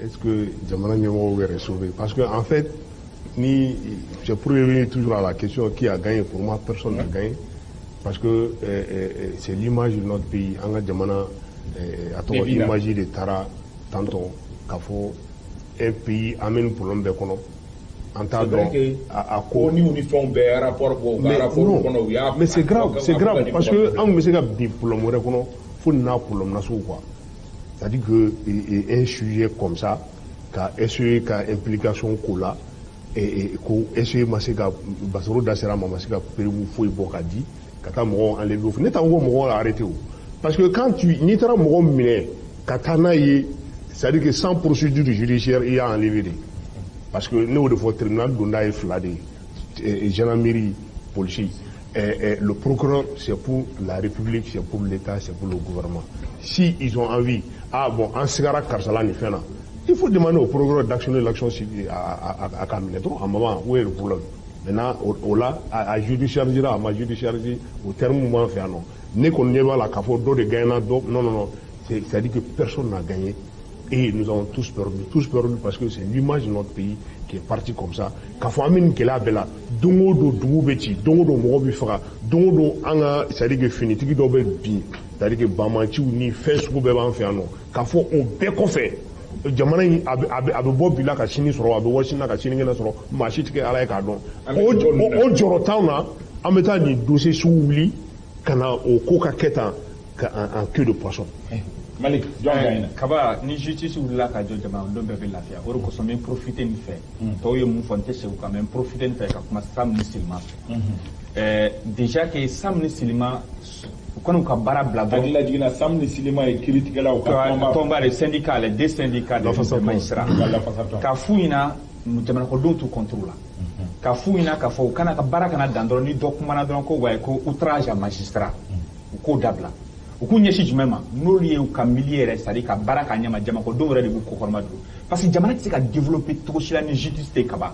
est-ce que jamana ɲɛmɔgɔw yɛrɛ sauvé, parce que en fait, ni c'est pour revenir toujours à la question qui a gagné, pour moi personne n'a gagné, parce que c'est l'image de notre pays. An ka jamana a tɔgɔ Bɛɛ b'i la. Image de taara tantôt k'a fɔ un pays an bɛ nin problème bɛɛ kɔnɔ, an t'a C'est vrai dɔn que a ko ko ni fɛnw bɛɛ rapport bɔ u ka mais rapport non, kɔnɔ, u y'a mais c'est grave, c'est grave, parce que an an tun bɛ se ka bin problème wɛrɛ kɔnɔ fo nin n'a problème nasugu quoi. C'est-à-dire que un sujet comme ça, ka SE ka implication ko la, et ko SE ma se ka Basaro da sera a ma, ma se ka preuve foyi bɔ ka di ka taa mɔgɔw enlever. Ne t'an ko mɔgɔw arrêté o, parce que quand tu n'i taara mɔgɔ minɛ ka taa n'a ye, c'est-à-dire que sans procédure judiciaire, i y'a enlevé de. Parce que ne y'o de fɔ, tribunal donda ye fila de ye: gendarmerie, policier. Le procureur, c'est pour la République, c'est pour l'État, c'est pour le gouvernement. Si ils ont envie, ah bon, an sigara karisa la nin fɛn na, il faut demander au procureur d'actionner l'action civile a k'a minɛ dɔrɔn. A moment, où est le problème maintenant? O la, a judiciariser, a ma judiciariser, o terme b'an fɛ yan nɔ. Ne kɔni ɲɛ b'a la k'a fɔ dɔ de gagnera dɔ. Non, non, non, c'est-à-dire que personne n'a gagné et nous avons tous perdu, tous perdu, parce que c'est l'image de notre pays qui est partie comme ça. K'a fɔ an bɛ nin gɛlɛya bɛɛ la, don o don dugu bɛ ci, don o don mɔgɔ bɛ faga, don o don an ka, c'est-à-dire que finitigi dɔw bɛ bin, c'est-à-dire que banbanciw ni fɛn sugu bɛɛ b'an fɛ yan nɔ, k'a fɔ o bɛɛ kɔfɛ, jamana in a bɛ bɔ bi la ka sini sɔrɔ, a bɛ bɔ sini na ka sinikɛnɛ sɔrɔ, maa si tɛ kɛ Ala ye k'a dɔn. O jɔrɔ t'anw na. An bɛ taa nin dossier sugu wuli ka na o ko ka kɛ tan ka en queue de poisson. Malik, jɔn gagnera? Kaba, ni justice wulila ka jɔ, jamanadenw bɛɛ bɛ lafiya. O de kosɔn n bɛ profiter nin fɛ. Tɔw ye mun fɔ, n tɛ segin o kan, mais n profiter nin fɛ ka kuma Sam ni Silima fɛ. Déjà que Sam ni Silima, u kɔni u ka baara bila dɔrɔn. Hakili lajiginna, Sam ni Silima ye kiiritigɛlaw ka tɔnba. Tɔnba de, syndicat, les deux syndicats de Lafasatɔn. magistrats. Ka lafasatɔn. K'a f'u ɲɛna, jamanakɔnɔdenw t'u contre la. K'a f'u ɲɛna k'a fɔ u kana ka baara kana dan dɔrɔn, ni dɔ kumana dɔrɔn ko wayi, ko outrage à magistrat, u k'o dabila. U k'u ɲɛsin jumɛn ma? N'olu ye u ka milieu yɛrɛ, c'est à dire ka baara k'a ɲɛma, jamanakɔnɔdenw yɛrɛ de b'u kɔkɔrɔma don, parce que jamana tɛ se ka développer cogo si la ni justice tɛ. Kaba,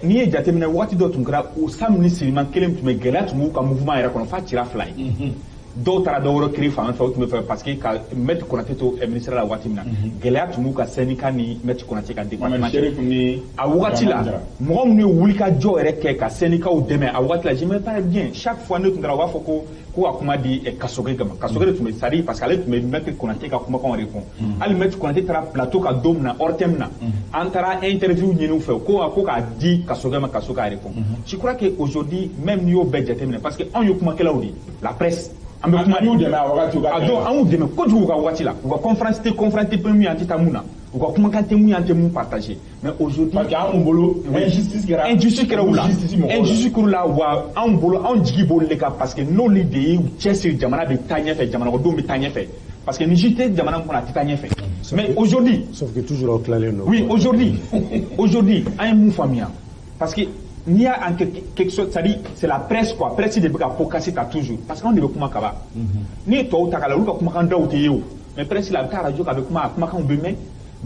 n'i ye jateminɛ, waati dɔ tun kɛra, o Sam ni Silima kelen tun bɛ, gɛlɛya tun b'u ka mouvement yɛrɛ kɔnɔ f'a cira fila ye. Dɔw taara dɔw wɛrɛ créer fan fɛ. O tun bɛ fɛ parce que ka maître Konate to ministère la waati min na, gɛlɛya tun b'u ka syndicat ni maître Konate ka département Mohamed cɛ. Cherif ni A wagati la, Jara. mɔgɔ minnu ye wulikajɔ yɛrɛ kɛ ka syndicats dɛmɛ a wagati la, je me rappelle bien, chaque fois ne tun taara, u b'a fɔ ko ka kuma di Kasoge ma. Kasoge de tun bɛ, c'est à dire parce que ale tun bɛ maître Konate ka kumakanw répond. Hali maître Konate taara plateau kan don min na, ORTM na, an taara interview ɲini u fɛ ko k'a di Kasoge ma, Kasoge k'a répond. Je crois que aujourd'hui même, n'i y'o bɛɛ jateminɛ, parce que anw ye kumakɛlaw de ye, la presse, an bɛ kuma. An y'u dɛmɛ a wagati u ka A don, an y'u dɛmɛ kojugu u ka waati la. U ka conférence tɛ mun ye, an tɛ taa mun na, u ka kumakan tɛ mun ye, an tɛ mun partager. Mais aujourd'hui, parce que anw bolo, injustice kɛra. Injustice kɛra u la. Justice mɔgɔw la. Injustice kɛra u la wa. Anw bolo, anw jigi b'olu de kan, parce que n'olu de y'u cɛsiri, jamana bɛ taa ɲɛfɛ, jamanadenw bɛ taa ɲɛfɛ, parce que ni justice tɛ jamana min kɔnɔ, a tɛ taa ɲɛfɛ. Mais aujourd'hui, Sauf que toujours aw tilalen don. Oui, aujourd'hui, an ye mun faamuya? Parce que n'i y'a en quelque chose, c'est-à-dire c'est la presse quoi, presse de bɛ ka ko kasi ta toujours, parce que anw de bɛ kuma. Kaba, n'i ye tɔw ta k'a la, olu ka kumakan daw tɛ ye o, mais presse la, a bɛ taa radio kan, a bɛ kuma, a kumakanw bɛ mɛn.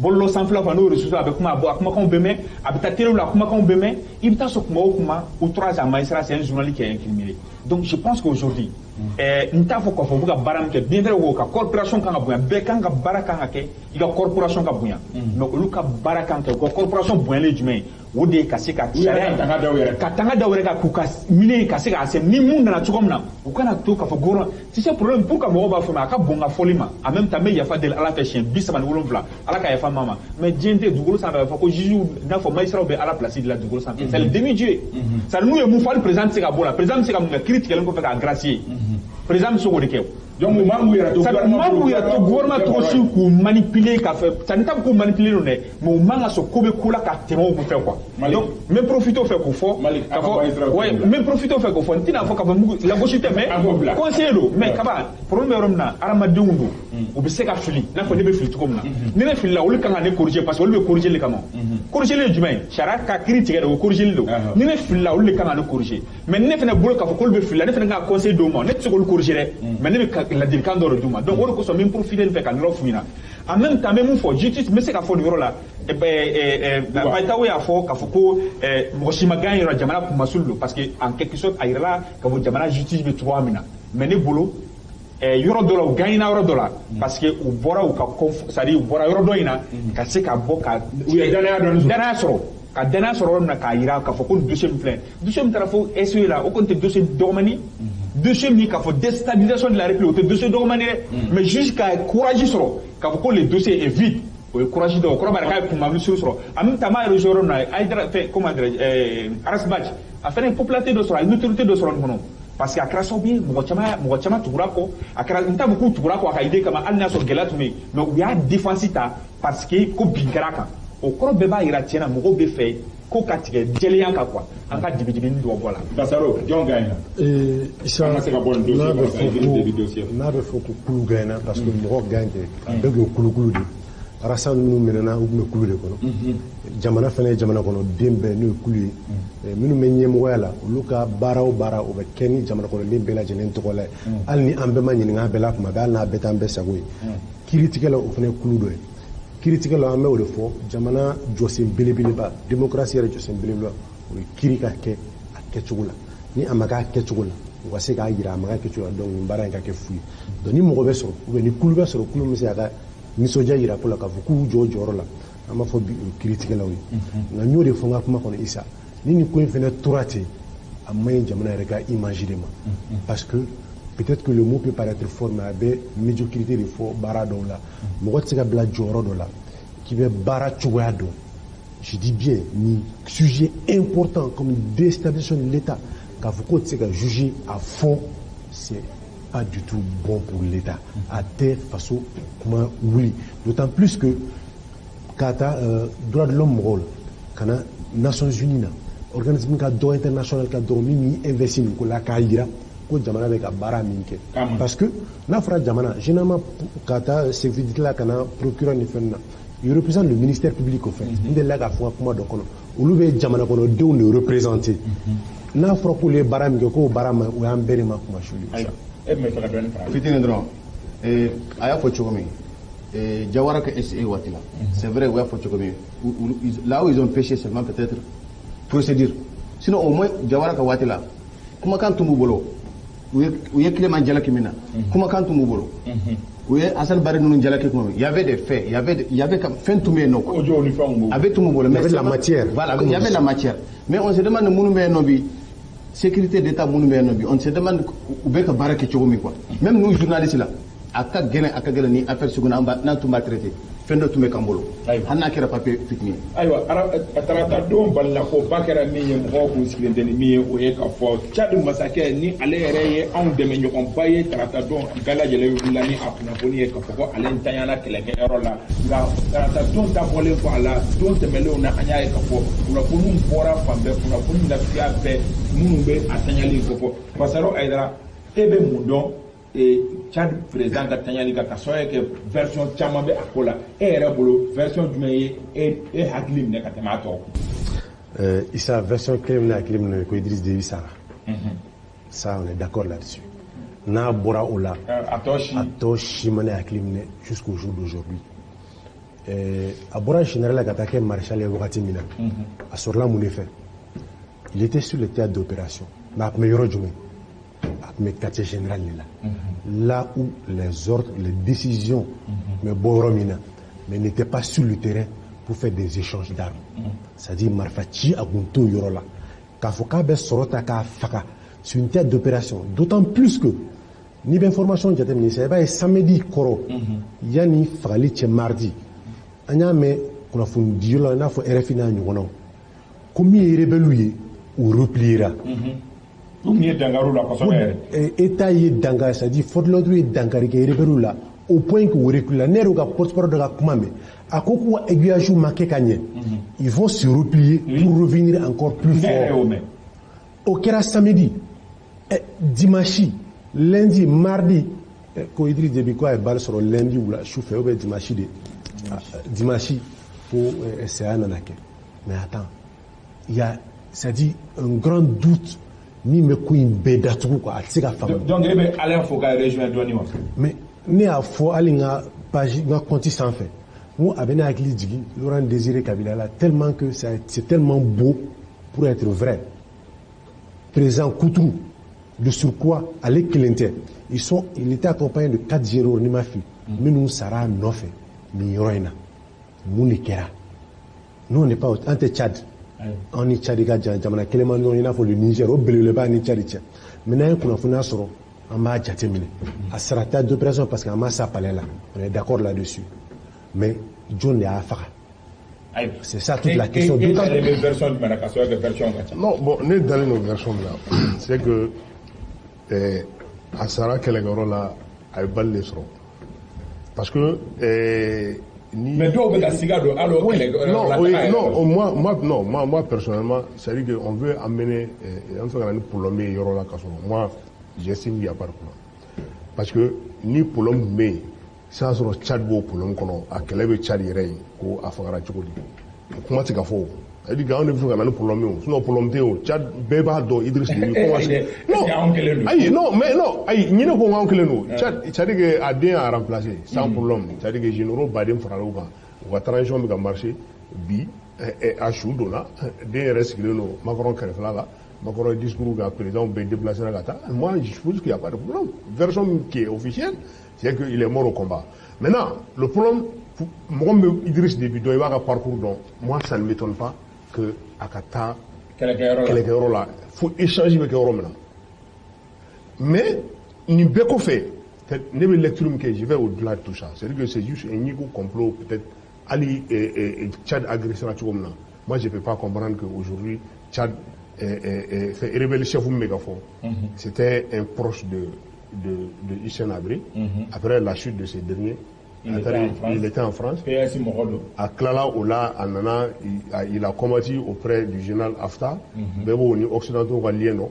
Bɔlɔlɔ sanfɛlaw fɛ, n'o réseaux, a bɛ kuma, a kumakanw bɛ mɛn. A bɛ taa télé la, a kumakanw bɛ mɛn. I bɛ taa sɔrɔ kuma o kuma, outrage à magistrat, c'est un journaliste qui est incriminé. Donc je pense qu'aujourd'hui, n t'a fɔ k'a fɔ u bɛ ka baara min kɛ, bien vrai, o ka corporation kan ka bonya, bɛɛ kan ka baara kan ka kɛ, i ka corporation ka bonya, mais olu ka baara kan kɛ, u ka corporation bonyalen ye jumɛn ye? O de ye ka se ka U yɛrɛ ka tanga da u yɛrɛ ka tanga da u yɛrɛ kan, k'u ka minɛ ka se k'a se ni mun nana cogo min na, u kana to k'a fɔ gouvernement. Tu sais, problème pour que mɔgɔw b'a fɔ, mais a ka bon ka fɔli ma. En même temps, n bɛ yafa deli Ala fɛ siɲɛ 37, Ala ka yafa ma. Mais diɲɛ tɛ dugukolo sanfɛ a bɛ fɔ ko juge, n'a fɔ magistrat bɛ Ala place de la dugukolo sanfɛ. C'est le demi dieu. C'est à dire n'u ye mun fɔ, hali président tɛ se ka bɔ o la. Président bɛ se ka mun kɛ? Kiiri tigɛlen kɔfɛ k'a gracier, président bɛ se k'o de kɛ. Donc u man k'u yɛrɛ to Ça u man k'u yɛrɛ to gouvernement tɔgɔ si k'u manipuler ka fɛ. Ça n t'a fɔ k'u manipuler don dɛ, mais u man ka sɔn ko bɛ ko la ka tɛmɛ o fɛ quoi. Malik. Donc n bɛ profiter o fɛ k'o fɔ. Malik, k'a a ka magistrat fɔ, ouais, bila. n bɛ profiter o fɛ k'o fɔ. N tɛna fɔ k'a fɔ mugu lagosi tɛ, mais A k'o bila. conseiller don. Mais kaba, problème bɛ yɔrɔ min na, hadamadenw don, u bɛ se ka fili, i n'a fɔ ne bɛ fili cogo min na. Ni ne filila, olu kan ka ne corriger, parce que olu bɛ corriger de kama. Corriger ye jumɛn ye? Sariya ka kiiri tigɛ de, o corriger don. Ni ne filila, olu de kan ka ne corriger. Mais ni ne fana bolo k'a fɔ k'olu bɛ fili la, ne fana kan ka conseil d'u ma. Ne tɛ se k'olu corriger dɛ, mais ne bɛ ka ladilikan dɔ de d'u ma. Donc o de kosɔn, n bɛ profiter nin fɛ ka nin yɔrɔ f'u ɲɛna. En même temps, n bɛ mun fɔ justice, n bɛ se ka fɔ nin yɔrɔ la, Bayitawo y'a fɔ k'a fɔ ko mɔgɔ si ma gagné yɔrɔ, jamana kunmasuli don, parce que en quelque sorte a yirala k'a fɔ jamana justice bɛ cogoya min na. Mais ne bolo, yɔrɔ dɔ la, u gagnera yɔrɔ dɔ la, parce que u bɔra u ka c'est à dire u bɔra yɔrɔ dɔ in na ka se ka bɔ ka U ye danaya dɔɔni sɔrɔ. Danaya sɔrɔ, ka danaya sɔrɔ yɔrɔ min na, k'a yira k'a fɔ ko nin dossier min filɛ, dossier min taara fo SE la, o kɔni tɛ dossier dɔgɔmani. Dossier min k'a fɔ déstabilisation de la République, o tɛ dossier dɔgɔmani dɛ. Mais juste ka courage sɔrɔ k'a fɔ ko le dossier est vide, o ye courage dɔ, o kɔrɔ b'a jira k'a ye kunmasuli sɔrɔ. En même temps, n b'a yɛrɛ yɔrɔ min na, Hayidara fɛn, comment dirais-je, Ras Bath, a fana ye popularité dɔ sɔrɔ, a ye notoriété dɔ sɔrɔ nin kɔnɔ, parce que a kɛra sababu ye mɔgɔ caman tugura kɔ. A kɛra, n t'a fɔ k'u tugura kɔ a ka idée kama, hali n'a sɔrɔ gɛlɛya tun bɛ yen, mais u y'a défense ta parce que ko bin kɛra a kan. O kɔrɔ bɛɛ b'a yira tiɲɛna, mɔgɔw bɛ fɛ ko ka tigɛ jɛlenya kan quoi, an ka dibidibini dɔ bɔ a la. Basaro, jɔn gagnera? Isa, An ka se ka bɔ nin dossier n'a bɛ kɔnɔ, ka Idriss Déby fɔ dossier. ko, n'a bɛ fɔ ko kulu gagnera, parce que mɔgɔ gagne tɛ, a bɛɛ tun ye kulukulu de ye. Arasa minnu minɛna, u tun bɛ kulu de kɔnɔ. Jamana fana ye jamana kɔnɔ den bɛɛ n'o ye kulu ye. Minnu bɛ ɲɛmɔgɔya la, olu ka baara o baara, o bɛ kɛ ni jamana kɔnɔden bɛɛ lajɛlen tɔgɔ la ye. Hali ni an bɛɛ ma ɲininka a bɛɛ la kuma bɛɛ, hali n'a bɛɛ t'an bɛɛ sago ye. Kiiritigɛla, o fana ye kulu dɔ ye. Kiiritigɛla, an bɛ o de fɔ, jamana jɔsen belebeleba, démocratie yɛrɛ jɔsen belebeleba, o ye kiiri ka kɛ a kɛcogo la. Ni a ma k'a kɛcogo la, u ka se k'a yira a ma k'a kɛcogo la. Donc nin baara in ka kɛ fu ye. Donc ni mɔgɔ bɛ sɔrɔ, ou bien ni kulu bɛ sɔrɔ, kulu min bɛ se k'a ka nisɔndiya yira ko la k'a fɔ k'u jɔ jɔyɔrɔ la, an b'a fɔ bi o ye kiiritigɛlaw ye. Nka n y'o de fɔ n ka kuma kɔnɔ, Isa, ni nin ko in fana tora ten, a man ɲi jamana yɛrɛ ka image de ma, parce que peut-être que le mot peut paraître fort, mais a bɛ médiocrité de fɔ baara dɔw la. Mɔgɔ tɛ se ka bila jɔyɔrɔ dɔ la k'i bɛ baara cogoya dɔn. Je dis bien, ni sujet important comme déstabilisation de l'État, k'a fɔ k'o tɛ se ka juger à fond, c'est pas du tout bon pour l'État. A tɛ faso kuma wuli, d'autant plus que ka taa droit de l'homme mɔgɔw la, ka na Nations Unies na, organisme ka dɔgɔ, international ka dɔgɔ, min b'i investi nin ko la, k'a yira ko jamana bɛ ka baara min kɛ. Parce que n'a fɔra jamana, généralement ka taa sécurité la, ka na procureur ni fɛn na, il représente le ministère public au fait. N delila k'a fɔ n ka kuma dɔ kɔnɔ, olu bɛ jamana kɔnɔdenw de représenter. N'a fɔra k'olu ye baara min kɛ, k'o baara ma, o y'an bɛɛ de ma kuma suli. E tun bɛ fɛ ka dɔɔnin fara. Fitinin dɔrɔn. A y'a fɔ cogo min, Jawara ka SE waati la, c'est vrai, u y'a fɔ cogo min, là où ils ont péché seulement, peut-être procédure. Sinon au moins Jawara ka waati la, kumakan tun b'u bolo. U ye Clément jalaki min na, kumakan tun b'u bolo. U ye Assane Bari ninnu jalaki kuma min, il y avait des faits, il y avait fɛn tun bɛ yen nɔ quoi. Audio ni fɛnw b'u. A bɛ tun b'u bolo. Il y avait de la matière. Voilà, il y avait de la matière, mais on se demande minnu bɛ yen nɔ bi, sécurité d'État minnu bɛ yen nɔ bi, on se demande u bɛ ka baara kɛ cogo min quoi. Même nous journalistes là, a ka gɛlɛn ni affaire sugu n'an n'an tun b'a traité, fɛn dɔ tun bɛ k'an bolo, hali n'a kɛra papier fitinin ye. Ayiwa, tarata don balila ko ba kɛra min ye, mɔgɔw kun sigilen tɛ ni min ye, o ye k'a fɔ Tchad masakɛ ni ale yɛrɛ ye anw dɛmɛ ɲɔgɔnba ye. Tarata don bɛɛ lajɛlen wulila ni a kunnafoni ye k'a fɔ ko ale ntanyana kɛlɛkɛyɔrɔ la. Nka tarata don ta bɔlen kɔ a la, don tɛmɛnlenw na, an y'a ye k'a fɔ kunnafoniw bɔra fan bɛɛ, kunnafoni nasuguya bɛɛ minnu bɛ a tanyali ko fɔ. Pasaro Ayidara, e bɛ mun dɔn Tchad président ka tanyali kan, ka sababu kɛ version caman bɛ a ko la? E yɛrɛ bolo, version jumɛn ye e hakili minɛ ka tɛmɛ a tɔ kan? Issa, version kelen min hakili minɛ, ko Idriss Déby sara. Ça, on est d'accord là-dessus. N'a bɔra o la, a tɔ si, a tɔ si ma ne hakili minɛ jusqu'au jour d'aujourd'hui. A bɔra général la ka taa kɛ maréchal ye wagati min na, a sɔrɔla mun de fɛ? Il était sur le théâtre d'opération, mais a tun bɛ yɔrɔ jumɛn? A tun bɛ quartier général de la, là où les ordres, les décisions tun bɛ bɔ yɔrɔ min na, mais n'était pas sur le terrain pour faire des échanges d'armes, c'est-à-dire marifa ci, a kun t'o yɔrɔ la. K'a fɔ k'a bɛ sɔrɔ ta k'a faga sur une théâtre d'opération, d'autant plus que n'i bɛ information jateminɛ sisan, i b'a ye samedi kɔrɔ, yanni fagali cɛ, mardi, an y'a mɛn kunnafoni diyɔrɔ la, i n'a fɔ RFI n'a ɲɔgɔnnaw, ko min ye rebelle ye, u repliera. U tun ye dankari la kosɛbɛ yɛrɛ. État ye dankari, c'est-à-dire force de l'ordre ye dankari kɛ rebelle la au point que u recula. Ne yɛrɛ ka porte-parole dɔ ka kuma mɛn, a ko k'u ka aiguillage ma kɛ ka ɲɛ, ils vont se replier pour revenir encore plus fort. O kɛra samedi, dimanche, lundi, mardi, ko Idriss Déby ko a ye balle sɔrɔ lundi wula su fɛ ou bien dimanche de, dimanche, ko saya nana kɛ. Mais attends, il y a, c'est-à-dire, un grand doute min bɛ ko in bɛɛ datugu quoi, a tɛ se ka faamu. Donc e bɛ Alain fo ka rejoindre dɔɔni wa? Mais ne y'a fɔ hali n ka page, n ka compte sanfɛ, n ko a bɛ ne hakili jigin Laurent Désiré Kabila la, tellement que c'est tellement beau pour être vrai. Président Koutourou, de surcroît, ale kelen tɛ, il était accompagné de quatre généraux, ni ma fili, minnu sara a nɔfɛ nin yɔrɔ in na. Mun de kɛra? Nous, on n'est pas, an tɛ Tchad, anw ni Tchad ka jan, jamana kelen ma ɲɔgɔn, i n'a fɔ le Niger, o belebeleba ni Tchad cɛ. Mais n'an ye kunnafoniya sɔrɔ, an b'a jateminɛ. A sara théâtre d'opération parce que a ma sa palais la, on est d'accord là-dessus, mais jɔn de y'a faga? C'est ça toute la question. E dalen bɛ version jumɛn na, ka sababu kɛ version ka ca? Non, bon, ne dalen don version min na, c'est que a sara kɛlɛkɛyɔrɔ la, a ye balle de sɔrɔ, parce que ni. Mais dɔw bɛ ka siga don hali o kɛlɛkɛyɔrɔ non, la. Oui, non, moi, non, moi, personnellement, c'est-à-dire qu'on veut amener, an fɛ ka na ni problème ye yɔrɔ la, ka sɔrɔ moi, j'estime qu'il n'y a pas de problème, parce que ni problème tun bɛ yen sisan, sɔrɔ Tchad b'o problème kɔnɔ, a kɛlɛ bɛ Tchad yɛrɛ ye, ko a fagara cogo di, o kuma tɛ ka fɔ o. C'est-à-dire que anw de bɛ fɛ ka na ni problème ye o, sinon problème tɛ yen o. Tchad bɛɛ b'a dɔn Idriss Déby comment. Non, ayi, non, mais non, ayi, ɲinɛ ko k'anw kelen don. Tchad, c'est-à-dire que a den y'a remplacé sans problème, c'est-à-dire que généraux baden farala u kan, u ka transition bɛ ka marcher bi, a su donna, den yɛrɛ sigilen don Macron kɛrɛfɛla la. Macron ye discours kɛ, président bɛɛ déplacé ka taa. Moi, je suppose qu'il n'y a pas de problème. Version qui est officielle, c'est qu'il est mort au combat. Maintenant, le problème, mɔgɔ min bɛ Idriss Déby dɔn, i b'a ka parcours dɔn, moi, ça ne m'étonne pas que a ka taa kɛlɛkɛyɔrɔ la, fo échange bɛ kɛ yɔrɔ min na. Mais nin bɛɛ kɔfɛ, ne bɛ lecture min kɛ, je vais au-delà de tout ça, c'est-à-dire que c'est juste un ego complot peut-être. Hali Tchad agressera cogo min na, moi, je peux pas comprendre que aujourd'hui Tchad fait rebelle chef min bɛ ka fɔ, c'était un proche de de Hissène Habré. Après la chute de ce dernier, il était en France. A tilala o la, a nana, il a combattu auprès du général Haftar. Bɛɛ b'o ni occidentaux ka lien dɔn.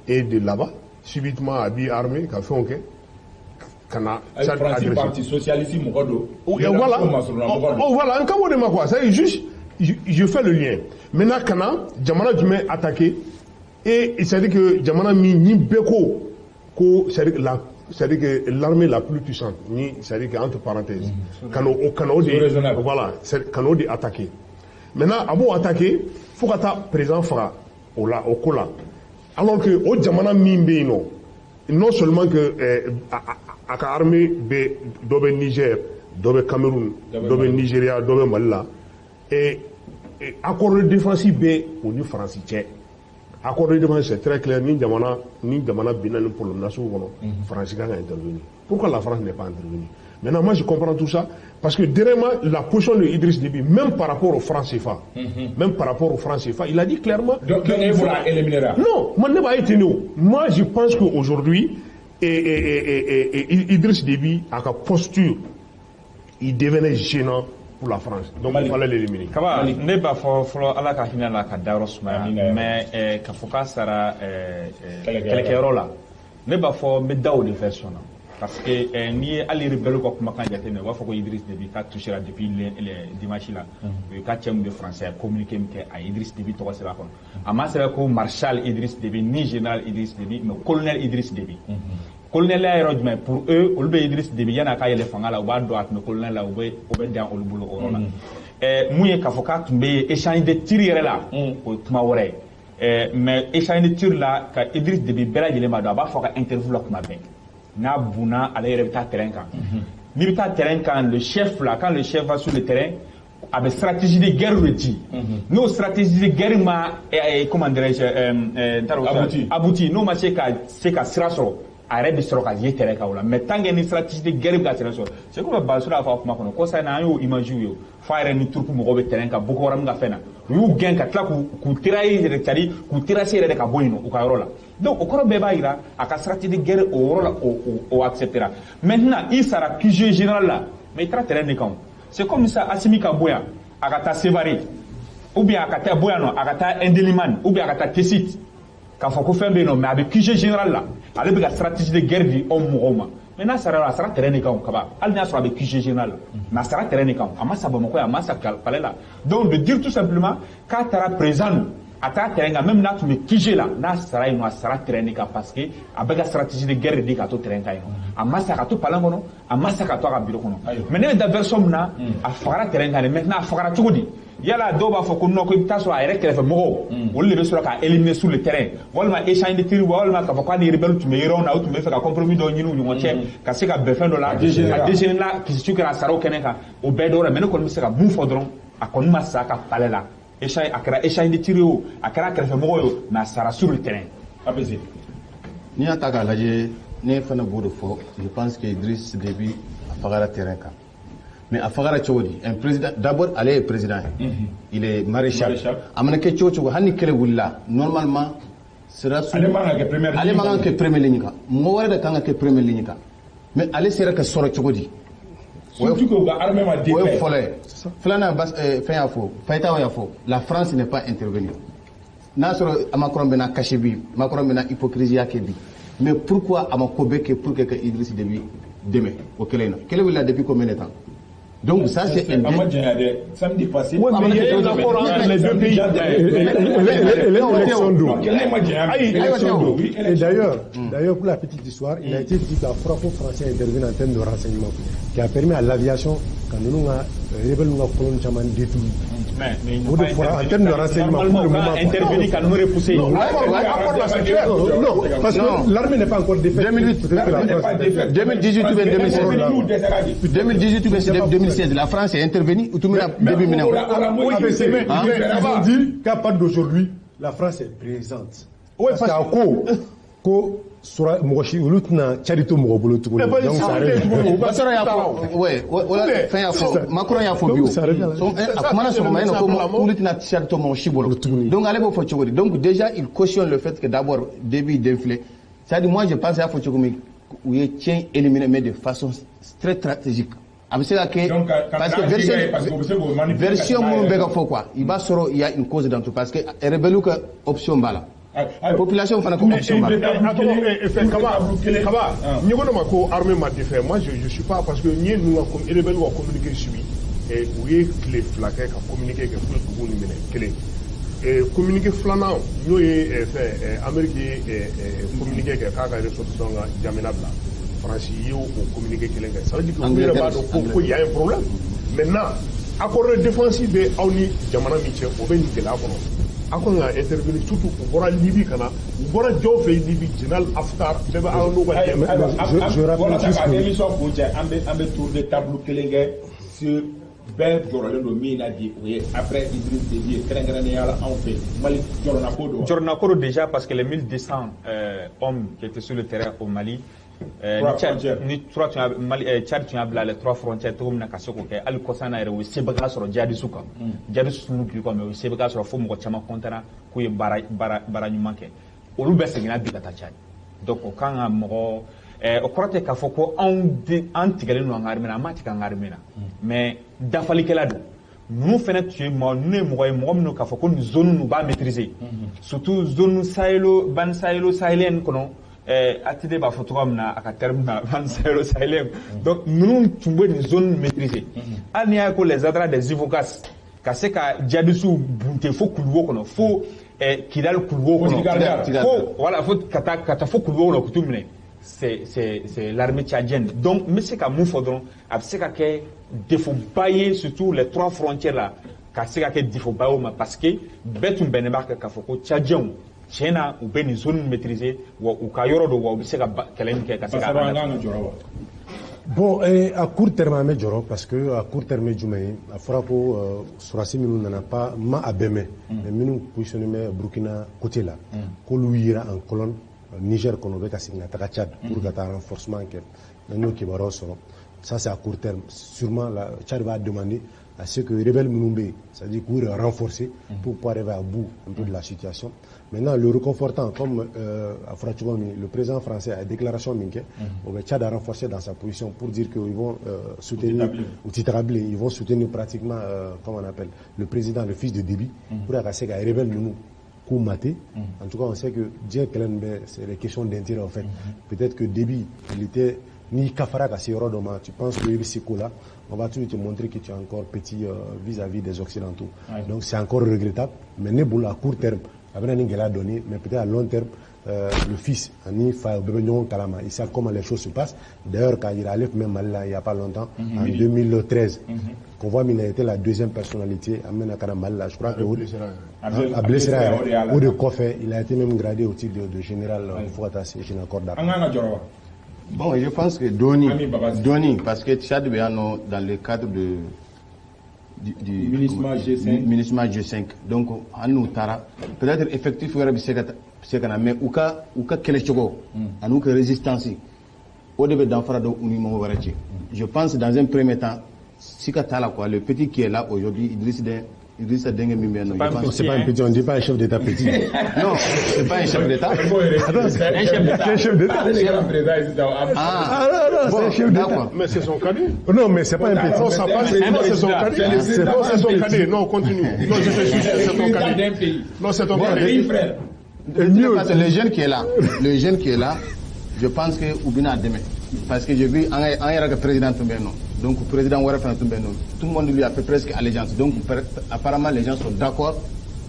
Et de là-bas, subitement a b'i armé ka fɛnw kɛ ka na Tchad agressé. Parti socialiste mɔgɔ don. Voilà. Oh, voilà, an ka b'o de ma quoi. C'est juste, je fais le lien. Maintenant, ka na jamana jumɛn attaqué et c'est-à-dire que jamana min ni bɛɛ ko c'est-à-dire que l'armée la plus puissante, c'est-à-dire que entre parenthèses, ka n'o de, voilà, ka n'o de attaquer. Maintenant, a b'o attaquer fo ka taa président faga o la, o ko la. Alors que o jamana min bɛ yen nɔ, non seulement que a ka armée bɛ, dɔ bɛ Niger, dɔ bɛ Cameroun, dɔ bɛ Nigeria, dɔ bɛ Mali la, et accord de défense bɛ o ni Faransi cɛ. Accord de défense, c'est très clair, ni jamana binna ni problème nasugu kɔnɔ, Faransi kan ka intervenir. Pourquoi la France n'est pas intervenue? Maintenant, moi, je comprends tout ça parce que dernièrement, la position de Idriss Déby, même par rapport au franc CFA, même par rapport au franc CFA, il a dit clairement. Donc, il faut la éliminer. Non, moi, ne pas été. Moi, je pense qu'aujourd'hui, et Idriss Déby, à sa posture, il devenait gênant pour la France. Donc il fallait l'éliminer. Kaba, ne b'a fɔ fɔlɔ, Ala ka hinɛ la ka dayɔrɔ sumaya, mais ka fɔ k'a sara kɛlɛkɛyɔrɔ la, ne b'a fɔ n bɛ da o de version na, parce que n'i ye hali rebelle ka kumakan jateminɛ, u b'a fɔ ko Idriss Déby k'a touchera depuis le dimanche la. U ye ka cɛ min bɛ français, a ye communiqué min kɛ, a ye Idriss Déby tɔgɔ sɛbɛn a kɔnɔ. A ma sɛbɛn ko maréchal Idriss Déby ni général Idriss Déby, mais colonel Idriss Déby. Colonel ya yɔrɔ jumɛn? Pour eux, olu bɛ Idriss Déby, yan'a ka yɛlɛ fanga la, u b'a dɔn a tun bɛ colonel la, u bɛ dan olu bolo o yɔrɔ la. Mun ye k'a fɔ k'a tun bɛ échange de tir yɛrɛ la, o ye kuma wɛrɛ ye. Mais échange de tir la, ka Idriss Déby, bɛɛ lajɛlen b'a dɔn, a b'a fɔ a ka interview la kuma bɛɛ, n'a bunna, ale yɛrɛ bɛ taa terrain kan. N'i bɛ taa terrain kan, le chef là, quand le chef va sur le terrain, a bɛ stratégie de guerre de di. N'o stratégie de guerre ma, comment dirais-je, n t'a dɔn, abouti, abouti, n'o ma se ka sira sɔrɔ, a yɛrɛ bɛ sɔrɔ ka ye terrain kan o la. Mais tant que ni stratégie de guerre bɛ ka terrain sɔrɔ, c'est comme Basura y'a fɔ a kuma kɔnɔ ko sa in na, an y'o image ye, f'a yɛrɛ ni troupe mɔgɔw bɛ terrain kan, Boko Haram ka fɛn na, u y'u gɛn ka tila k'u tirailler yɛrɛ, c'est à dire k'u terrasser yɛrɛ de ka bɔ yen nɔ u ka yɔrɔ la. Donc o kɔrɔ bɛɛ b'a jira a ka stratégie de guerre o yɔrɔ la, o acceptera. Maintenant, i sara QG général la, mais i taara terrain de kan o. C'est comme ça, Assimi ka bɔ yan a ka taa Sévaré, ou bien a ka taa bɔ yan nɔ a ka taa Indelimane, ou bien a ka taa Tessit, k'a fɔ ko fɛn bɛ yen nɔ, mais a bɛ QG général la, ale bɛ ka stratégie de guerre di anw mɔgɔw ma. Mais n'a sara, a sara terrain de kan o. Kaba, hali n'a sɔrɔ a bɛ QG général la, mais a sara terrain de kan, a ma sa Bamakɔ yan, a ma sa palais la. Donc de dire tout simplement k'a taara président don, a taara terrain kan, même n'a tun bɛ QG la, n'a sara yen nɔ, a sara terrain de kan, parce que a bɛ ka stratégie de guerre de di k'a to terrain kan yen nɔ. A ma sa ka to palais kɔnɔ, a ma sa ka to a ka bureau kɔnɔ. Mais ne bɛ da version min na, a fagara terrain kan de. Maintenant, a fagara cogo di? Yala dɔw b'a fɔ ko non, ko i bɛ taa sɔrɔ a yɛrɛ kɛrɛfɛ mɔgɔw, olu de bɛ sɔrɔ k'a éliminer sur le terrain, walima échange de tir, walima k'a fɔ k'a ni rebelle tun bɛ yɔrɔ na, u tun bɛ fɛ ka compromis dɔ ɲini u ni ɲɔgɔn cɛ ka se ka bɛn fɛn dɔ la, a dégénéré la, kisi kɛra a sara o kɛnɛ kan, o bɛɛ dɔw la. Mais ne kɔni bɛ se ka mun fɔ dɔrɔn, a kɔni ma sa a ka palais la. Échange a kɛra échange de tir ye o, a kɛra kɛrɛfɛmɔgɔ ye o, mais a sara sur le terrain. ABC. N'i y'a ta k'a lajɛ, ne fana b'o de fɔ, je pense que Idriss Déby a fagara terrain kan. Mais a fagara cogo di? Un président, d'abord ale ye président ye, il est maréchal. A mana kɛ cogo cogo, hali ni kɛlɛ wulila, normalement sera ale man ka kɛ première ale man kan ka kɛ première ligne kan, mɔgɔ wɛrɛ de kan ka kɛ première ligne kan. Mais ale sera ka sɔrɔ cogo di? Surtout que u ka armée ma O ye défait. fɔlɔ ye. Filanan, bas fɛn y'a fɔ, Fayitaw y'a fɔ, la France n'est pas intervenue. N'a sɔrɔ Macron bɛna cacher bi, Macron bɛna hypocrisie kɛ bi, mais pourquoi a ma ko bɛɛ kɛ pour que ka Idriss Déby dɛmɛ o kɛlɛ in na? Kɛlɛ wulila depuis combien de temps? Donc ça, c'est un A ma janya dɛ, samedi passé. Oui, mais il y a un accord entre les deux pays. Élection Non, kɛlɛ ma janya. Ayi, élection don, oui. Et d'ailleurs, pour la petite histoire, il a été dit qu'à franco français intervenu en termes de renseignement, qui a permis à l'aviation, quand nous avons rebelle nous avons colonne caman détruit. Mais ils n'ont O de pas fɔra en intervenu. termes de renseignement pour Normalement, le moment, quand quoi. intervenir, quand nous repousser. Non, l'accord là, c'est clair. Non, parce Non. que l'armée n'est pas encore défaite. 2008. Peut-être que la L'armée n'est France pas est défaite. défaite. 2018 ou bien 2016. 2018 ou bien c'est 2016, la France est intervenue ou tout le monde Mais début minɛ. ABC, Hein? ils ont dit qu'à partir d'aujourd'hui, la France est présente. Oui, parce que ko ko sura mɔgɔ si olu tɛna Tchad to mɔgɔ bolo tuguni. Mais Donc ça revient. Basara y'a fɔ, ouais, wala fɛn y'a fɔ, Macron y'a fɔ bi o. Donc, ça revient. So, a kumana sɔgɔma in na ko olu tɛna Tchad to mɔgɔ si bolo. Donc ale b'o fɔ cogo di? Donc déjà il cautionne le fait que d'abord début d'inflé. C'est-à-dire, moi je pense, y'a fɔ cogo min, U ye tiɲɛ éliminer, mais de façon très stratégique. A bɛ se ka kɛ parce que version minnu bɛ ka fɔ quoi, i b'a sɔrɔ il y a une cause dans tout, parce que rebelle ka option b'a la, population fana ka option b'a la. Attends, Kaba, Kaba, n'i ko ne ma ko armée ma défait, moi je suis pas, parce que n'i ye ninnu ka rebelle ka communiqué suivi, u ye tile 2 kɛ ka communiqué kɛ k'u ye dugu nin minɛ kelen. Communiqué filanan, n'o ye fɛn Amérique ye communiqué kɛ k'a ka ressortissant ka jamana bila, Faransi ye o communiqué kelen kɛ. Ça veut dire que olu yɛrɛ b'a dɔn ko y a un problème. Maintenant, accord de défense bɛ aw ni jamana min cɛ, o bɛ nin gɛlɛya kɔnɔ, aw kan ka intervenir. Surtout u bɔra Libi ka na, u bɔra jɔn fɛ Libi, général Haftar bɛɛ bɛ aw n'u ka dɛmɛ. Je rappelle juste que émission kun cɛ, an bɛ tour de table kelen kɛ sur bɛɛ jɔrɔlen don min na bi, o ye après Idriss Déby ye, kɛrɛnkɛrɛnnenya la anw fɛ Mali, jɔrɔnako don. Jɔrɔnako don déjà, parce que les 1200 hommes qui étaient sur le terrain au Mali, ni trois tun y'a Mali, Tchad tun y'a bila les trois frontières cogo min na ka se k'o kɛ, hali kɔsan na yɛrɛ, u ye sebaga sɔrɔ djihadistes kan. Djihadistes ninnu bi kɔ, mais u ye sebaga sɔrɔ fo mɔgɔ caman kɔntara k'u ye baara baara baara ɲuman kɛ. Olu bɛɛ seginna bi ka taa Tchad. Donc o kan ka mɔgɔ o kɔrɔ tɛ k'a fɔ ko anw de an tigɛlen don an ka armée na, an m'a tigɛ an ka armée na, mais dafalikɛla don. Ninnu fɛnɛ tun ye mɔgɔ, ninnu ye mɔgɔ ye, mɔgɔ minnu k'a fɔ ko nin zone ninnu b'a maîtriser, surtout zone sahélo, bande sahélo sahélienne kɔnɔ. ATD b'a fɔ cogoya min na a ka terme na, bande sahélo sahélienne. Donc ninnu tun bɛ nin zone maîtriser. Hali n'i y'a ye ko les Adra des Ifoghas ka se ka djihadistes bunte fo kuluwo kɔnɔ, fo Kidal kuluwo kɔnɔ, fo voilà, fo ka taa fo kuluwo kɔnɔ k'u t'u minɛ, c'est l'armée tchadienne. Donc n bɛ se ka mun fɔ dɔrɔn, a bɛ se ka kɛ défaut ba ye, surtout les trois frontières là, ka se ka kɛ défaut ba ye o ma, parce que bɛɛ tun bɛnnen b'a kan k'a fɔ ko tchadiens, tiɲɛ na, u bɛ nin zone maîtriser, wa u ka yɔrɔ don, wa u bɛ se ka kɛlɛ min kɛ ka se ka. Bon, à court terme, an bɛ jɔrɔ, parce que à court terme ye jumɛn ye? A fɔra ko sɔrɔdasi minnu nana, pas ma a bɛɛ mɛn, mais minnu positionné bɛ Burkina côté la, k'olu yera en colonne Niger kɔnɔ, u bɛ ka segin ka taga Tchad pour ka taa renforcement kɛ. N'an y'o kibaruyaw sɔrɔ, ça c'est à court terme. Sûrement la Tchad va demander à ce que rebelles minnu bɛ yen, c'est-à-dire k'u yɛrɛ renforcer pour pouvoir arriver à bout un peu de la situation. Maintenant, le réconfortant, comme a fɔra cogo min, le président français a déclaration min kɛ, o bɛ Tchad a renforcer dans sa position pour dire qu'ils vont soutenir, u ti taga bilen, ils vont soutenir pratiquement, comment on appelle, le président, le fils de Déby, pour ka se ka rebelles ninnu k'u mater. En tout cas, on sait que diɲɛ kɛlɛ nin bɛɛ, c'est des questions d'intérêt en fait. Peut-être que Déby, il était n'i kafara ka se yɔrɔ dɔ ma, tu penses que i bɛ se ko la, on va toujours te montrer que tu es encore petit vis-à-vis des Occidentaux. Donc c'est encore regrettable, mais ne bolo, à court terme, a bɛna ni gɛlɛya dɔɔni, mais peut-être à long terme, le fils ani fa u bɛɛ bɛ ɲɔgɔn kalama, ils savent comment les choses se passent. D'ailleurs, k'a yira, ale tun bɛ Mali la il y a pas longtemps, en 2013, convoi min était la deuxième personnalité a mɛna ka na Mali la, je crois que a blessé yɛrɛ, o de kɔfɛ il a été même gradé au titre de général, fo ka taa se général corps d'armée. An kan ka jɔrɔ wa? Bon, je pense que dɔɔni, dɔɔni, parce que Tchad bɛ yan nɔ dans le cadre du MINUSMA G5. MINUSMA G5. Donc an n'u taara, peut-être effectif wɛrɛ bɛ se ka na, mais u ka kɛlɛcogo ani u ka résistance, o de bɛ danfara dɔn u ni mɔgɔ wɛrɛ cɛ. Je pense, dans un premier temps, sika t'a la quoi, le petit qui est là aujourd'hui, Idriss Den, Idrissa denkɛ min bɛ yen nɔ, je pense. C'est pas un petit, on dit pas un chef d'État petit. Non, c'est pas un chef d'État. C'est un chef d'État. Un chef d'État. Ah, Ah non, non, c'est un chef d'État. Mais c'est son cadet. Non, mais c'est pas un petit. Non, ça passe. Non, c'est son cadet. Non, c'est son cadet. Non, continue. Non, je te suis, c'est ton cadet. Non, c'est ton cadet. Frère. Mieux. Parce que le jeune qui est là, le jeune qui est là, je pense que u bɛna dɛmɛ. Parce que j'ai vu an yɛrɛ ka président tun bɛ yen nɔ. Donc président wɛrɛ fana tun bɛ yen nɔ. Tout le monde lui a fait presque allégeance. Donc apparemment les gens sont d'accord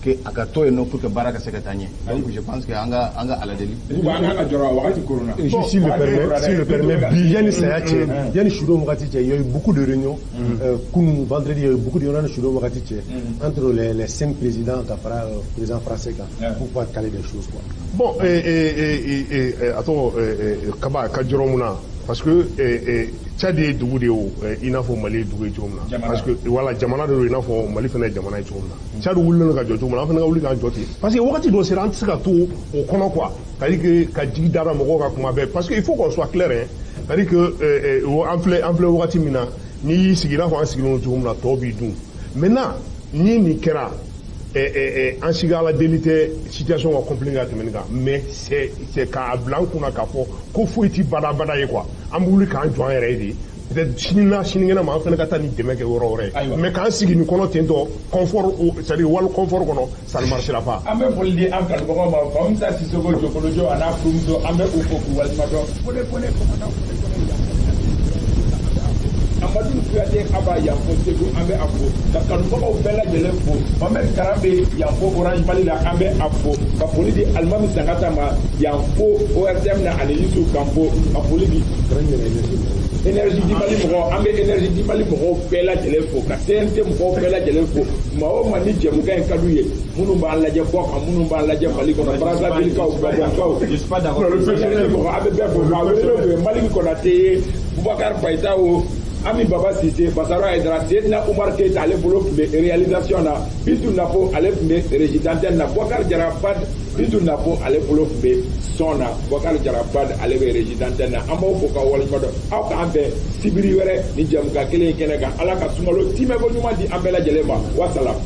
que a ka to yen nɔ pour que baara ka se ka taa ɲɛ. Donc je pense que an ka Ala deli. An kan ka jɔrɔ wagati korona. Et juste s'il le permet, bi yanni saya cɛ, yanni sudon wagati cɛ, il y a eu beaucoup de réunions. Kunun vendredi, il y a eu beaucoup de réunions sudon wagati cɛ entre les cinq présidents ka fara président français kan pour pouvoir caler des choses quoi. Bon, attends, Kaba ka jɔrɔ mun na? Parce que Tchad ye dugu de ye o, i n'a fɔ Mali ye dugu ye cogo min na. Parce que voilà, jamana de don, i n'a fɔ Mali fana ye jamana ye cogo min na. Tchad wulilen don ka jɔ cogo min na, an fana ka wuli k'an jɔ ten. Parce que wagati dɔ sera, an tɛ se ka to o kɔnɔ quoi. C'est-à-dire que ka jigi dara mɔgɔw kan kuma bɛɛ. Parce que il faut qu'on soit clair hein. C'est-à-dire que an filɛ wagati min na, n'i y'i sigi i n'a fɔ an sigilen don cogo min na, tɔw b'i dun. Maintenant, ni nin kɛra, An si ka Ala deli tɛ situation ka compliquer ka tɛmɛ nin kan, mais c'est k'a bila an kunna k'a fɔ ko foyi ti badabada ye quoi. An bɛ wuli k'an jɔ an yɛrɛ ye de, peut-être sini na sinikɛnɛ ma, an fana ka taa nin dɛmɛ kɛ yɔrɔ wɛrɛ. Mais k'an sigi nin kɔnɔ ten tɔ, confort, c'est à dire wali confort kɔnɔ, ça ne marchera pas. An bɛ foli di an kanubagaw ma. Famusa Sisoko Jokolojo a n'a furumuso, an bɛ u fo k'u waleɲuman dɔn. Kone Kone, commandant Kone Kone yan, Amadu Kuyate a b'a yan fo Segu, an bɛ a fo ka kanubagaw bɛɛ lajɛlen fo. Mohamed Karan bɛ yan fo Orange Mali la, an bɛ a fo ka foli di Alimami Sankata ma yan fo ORTM na, ani Yusuf Kanfo, ka foli di Énergie du Mali mɔgɔw. An bɛ Énergie du Mali mɔgɔw bɛɛ lajɛlen fo, ka CNT mɔgɔw bɛɛ lajɛlen fo. Maa o maa ni jɛmukan in ka d'u ye, minnu b'an lajɛ bɔ kan, minnu b'an lajɛ Mali kɔnɔ, Brazzaville-kaw, Gabɔnkaw, mɔgɔ, an bɛ bɛɛ fo. Maa wele tun ye Maliki Konate ye, Bubakar Fayita o, Ami Baba Sise, Basaro Ayidara, Seydina Umar Keyita, ale bolo tun bɛ réalisation na, Bintu Nafo, ale tun bɛ régie d'antenne na, Boubacar Jara Bad, Bintu Nafo, ale bolo tun bɛ son na, Boubacar Jara Bad, ale bɛ régie d'antenne na. An b'aw fo k'aw waleɲuman dɔn. Aw k'an bɛn sibiri wɛrɛ ni jɛmukan kelen in kɛnɛ kan. Ala ka sunkalo timɛko ɲuman di an bɛɛ lajɛlen ma. Wasalam.